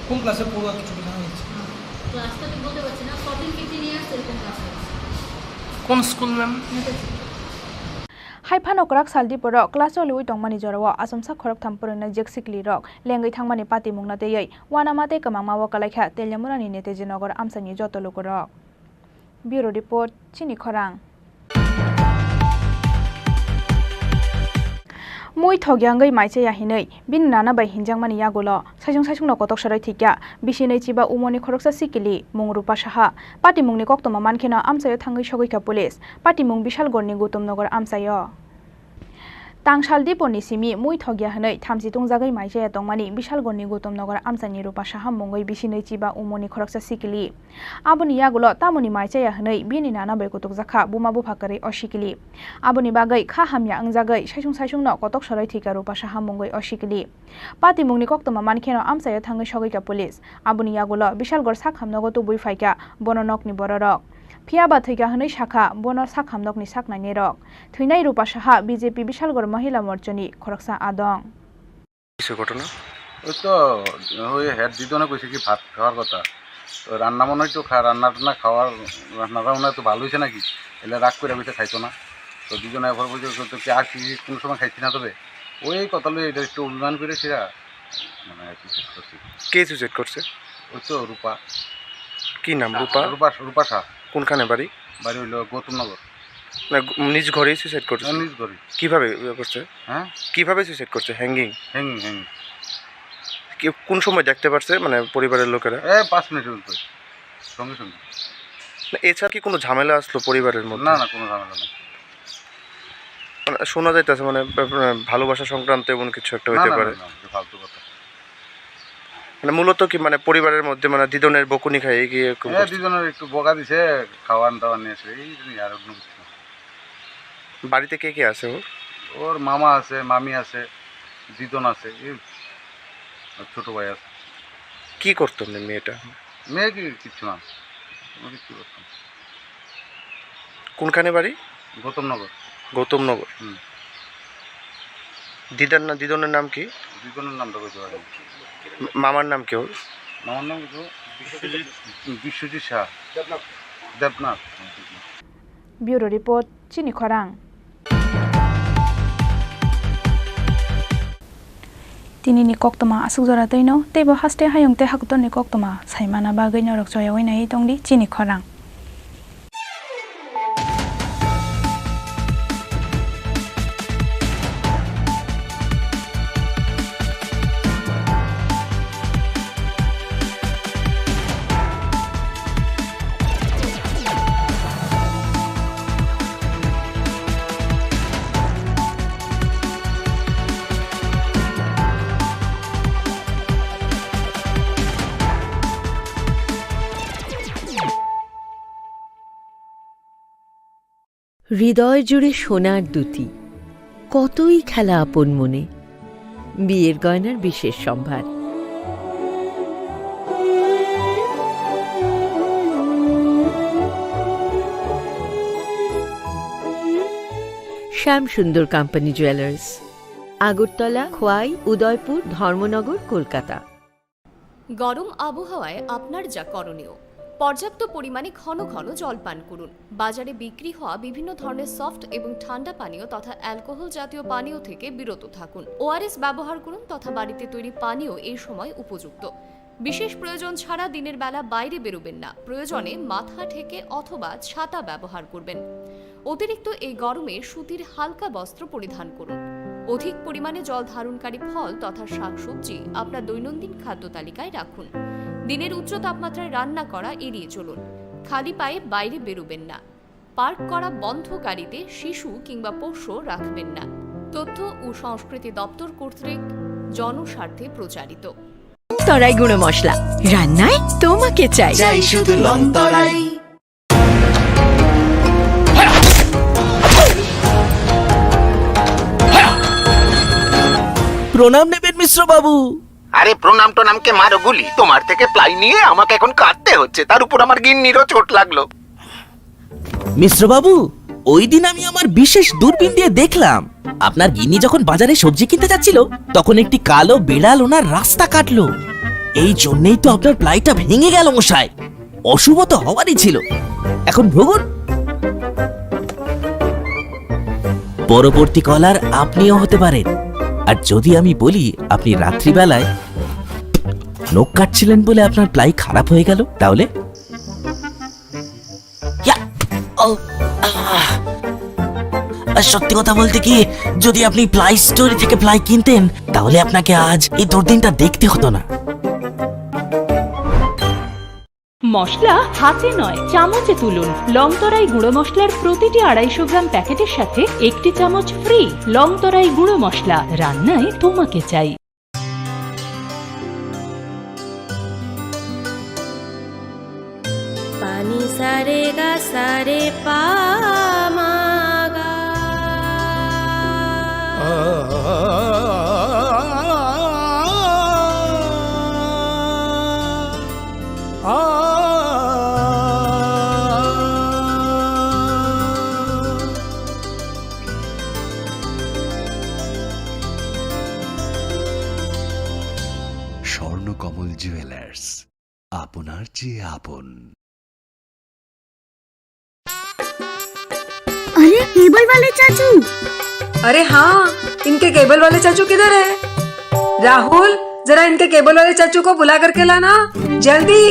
কোন ক্লাসে পড়ুয়া কিছু কি জানা যাচ্ছে? হ্যাঁ, ক্লাসটা ঠিক বলতে পারছি না, ফোরটিন ফিফটিন ইয়ার্স এরকম ক্লাস হচ্ছে। কোন school, ma'am? Netaji. Hai phano kwrak sal diporo class choliwi tongmani jorao achomsa khoroktham phwrwngnai jeksikli rok lengwi thangmani patimungno twiwi uanama tei kwmangma o kwlaikha Teliamurani Netaji Nagar amchaini joto lukurok. Bureau Report, chini khorang. Mui thokya wngwi mai chaya hinwi bini nana bai hinjakmani yagulo saisung saisungno kotok soroi thwikya bisi nwi chiba umoni khoroksa sikili mung Rupa Saha. Patimungni koktwma mankheno amchaio thangwi sogwikha police. Patimung Bishalgorni Gutumnagar amchaio. Tangsal diponi simi mui thokya hwnwi thamchi tungjagwi mai chaya tongmani Bishalgorni Gutumnagar amchaini Rupa Saha mungwi bisi nwi chiba umoni khoroksa sikili. Aboni yagulo tamoni mai chaya hwnwi bini nana bai kutukjakha buma bupha kwrwi o sikili. Aboni bagwi kha hamya wngjagwi saisung saisungno kotok soroi thwikha Rupa Saha mungwi o sikili. Patimungni koktwma mankheno amchaio thangwi sogwikha police. Aboni yagulo Bishalgor sakhamnogo tubui phaikha bono nokni bororok. Phiyaba thwikha hwnwi sakha bono sakhamnokni saknainirok. Thwinai Rupa Saha B J P Bishalgor Mahila Morchani khoroksa adong. কিসের ঘটনা? ওই তো, ওই হেড দিদনে কইছে কি ভাত খাওয়ার কথা। তো রান্না মনে হয় তো খা-, রান্না টান্না খাওয়ার, রান্নাটা মনে হয় তো ভালো হয়েছে নাকি? এলে রাগ করে কইছে খাইতো না। তো দুজনে এরপর বলছে, "তো কি আর কি কোনো সময় খাইছি না তবে?" ওই কথা লই এটা একটু অভিমান করে সেটা, মানে, আর কি শেষ করছি। কে সুইসাইড করছে? ওই তো রূপা। কি নাম রূপা? রূপা, রূপা শাহ। কোনখানে বাড়ি? বাড়ি হইলো গৌতমনগর। না, নিজ ঘরেই সুইসাইড করছে? হ্যাঁ, নিজ ঘরে। কিভাবে ইয়ে করছে? হ্যাঁ? কিভাবে সুইসাইড করছে? হ্যাঙ্গিং? Hanging, hanging. কি, কোন সময় দেখতে পারছে, মানে, পরিবারের লোকেরা? এ, পাঁচ মিনিটের ভিতরে, সঙ্গে সঙ্গে। না, এছাড়া কি কোনো ঝামেলা আসলো পরিবারের মধ্যে? না, না, কোনো ঝামেলা নেই। মানে, শোনা যাইতেছে, মানে, ভালোবাসা সংক্রান্ত এমন কিছু একটা না, হইতে না, পারে। না, না, এটা ফালতু কথা। মানে, মূলত কি, মানে, পরিবারের মধ্যে, মানে, দিদনের বকুনি খায়, এই কি এরকম হ্যাঁ, করছে? দিদনের একটু বকা দিছে, খাওয়ান দাওয়ান নিয়ে আসে, এই জন্যই, আর অন্য কিছু না। বাড়িতে কে কে আছে ওর? ওর মামা আছে, মামি আছে, দিদন আছে, এই আর ছোট ভাই আছে। কি করতো এমনি মেয়েটা? মেয়ে কি কিচ্ছু না, কোনো কিচ্ছু করতো না। কোনখানে বাড়ি? গৌতমনগর। গৌতমনগর। হুম। দিদার না-, দিদনের নাম কি? দিদনের নামটা বলতে পারি না। মামার নাম কি ওর? মামার নাম কি? বিশ্বজিৎ। বিশ্বজিৎ Shah. Death Note. Bureau Report, Chini Khorang. Tinini koktwma aswk jora twino, teibo haste hayung tei hakotorni koktwma saimana bagwi norok choyaui naiwi tongdi Chini Khorang. হৃদয় জুড়ে সোনার দ্যুতি, কতই খেলা আপন মনে। বিয়ের গয়নার বিশেষ সম্ভার। শ্যাম সুন্দর কোম্পানি জুয়েলার্স, আগরতলা, খোয়াই, উদয়পুর, ধর্মনগর, কলকাতা। গরম আবহাওয়ায় আপনার যা করণীয়, পর্যাপ্ত পরিমাণে ঘন ঘন জল পান করুন। বাজারে বিক্রি হওয়া বিভিন্ন ধরনের সফট এবং ঠান্ডা পানীয় তথা অ্যালকোহল জাতীয় পানীয় থেকে বিরত থাকুন। ওআরএস ব্যবহার করুন তথা বাড়িতে তৈরি পানীয় এই সময় উপযুক্ত। বিশেষ প্রয়োজন ছাড়া দিনের বেলা বাইরে বেরোবেন না। প্রয়োজনে মাথা ঢেকে অথবা ছাতা ব্যবহার করবেন। অতিরিক্ত এই গরমে সুতির হালকা বস্ত্র পরিধান করুন। অধিক পরিমাণে জল ধারণকারী ফল তথা শাকসবজি আপনার দৈনন্দিন খাদ্য তালিকায় রাখুন। দিনের উচ্চ তাপমাত্রায় রান্না করা এড়িয়ে চলুন। খালি পায়ে বাইরে বেরোবেন না। পার্ক করা বন্ধ গাড়িতে শিশু কিংবা পোষ্য রাখবেন না। তথ্য ও সংস্কৃতি দপ্তর কর্তৃক জনস্বার্থে প্রচারিত। তরাই গুঁড়ো মশলা, রান্নায় তোমাকে চাই। চাই শুধু লং তরাই। প্রণাম নেবেন মিশ্র বাবু। আরে প্রণাম টনামকে মারো গুলি, তোমার থেকে প্লাই নিয়ে আমাকে এখন কাঁদতে হচ্ছে, তার উপর আমার গিন্নিরও চোট লাগলো। মিশ্র বাবু, ওই দিন আমি আমার বিশেষ দূরবীন দিয়ে দেখলাম, আপনার গিন্নি যখন বাজারে সবজি কিনতে যাচ্ছিল, তখন একটি কালো বিড়াল ওনার রাস্তা কাটলো। এই জন্যই তো আপনার প্লাইটা ভেঙে গেল মশাই। অশুভ তো হওয়ারই ছিল। এখন ভুগুন। পরবর্তী কলার আপনিও হতে পারেন। আর যদি আমি বলি আপনি রাত্রিবেলায় নখ কাটছিলেন বলে আপনার প্লাই খারাপ হয়ে গেল, তাহলে? ইয়া! ও, আহ! আর সত্যি কথা বলতে কি, যদি আপনি প্লাই স্টোর থেকে প্লাই কিনতেন, তাহলে আপনাকে আজ এই দুর্দিনটা দেখতে হতো না। মশলা হাতে নয়, চামচে তুলুন। লং তরাই গুঁড়ো মশলার প্রতিটি আড়াইশো গ্রাম প্যাকেটের সাথে একটি চামচ ফ্রি। লং তরাই গুঁড়ো মশলা, রান্নায় তোমাকে চাই। Pani sa re ga sa re pa ma ga. Swarnakamal jewellers, আপনার চেয়ে আপন। अरे, केबल वाले चाचू। अरे हाँ, इनके केबल वाले चाचू किधर है? राहुल, जरा इनके केबल वाले चाचू को बुला करके लाना, जल्दी।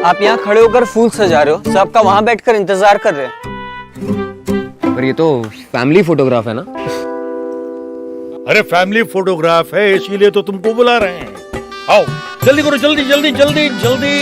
आप यहाँ खड़े होकर फूल सजा रहे हो, सब आपका वहाँ बैठकर इंतजार कर रहे हैं। पर ये तो फैमिली फोटोग्राफ है ना? अरे, फैमिली फोटोग्राफ है, इसीलिए तो तुमको बुला रहे हैं। आओ, जल्दी करो, जल्दी, जल्दी, जल्दी, जल्दी।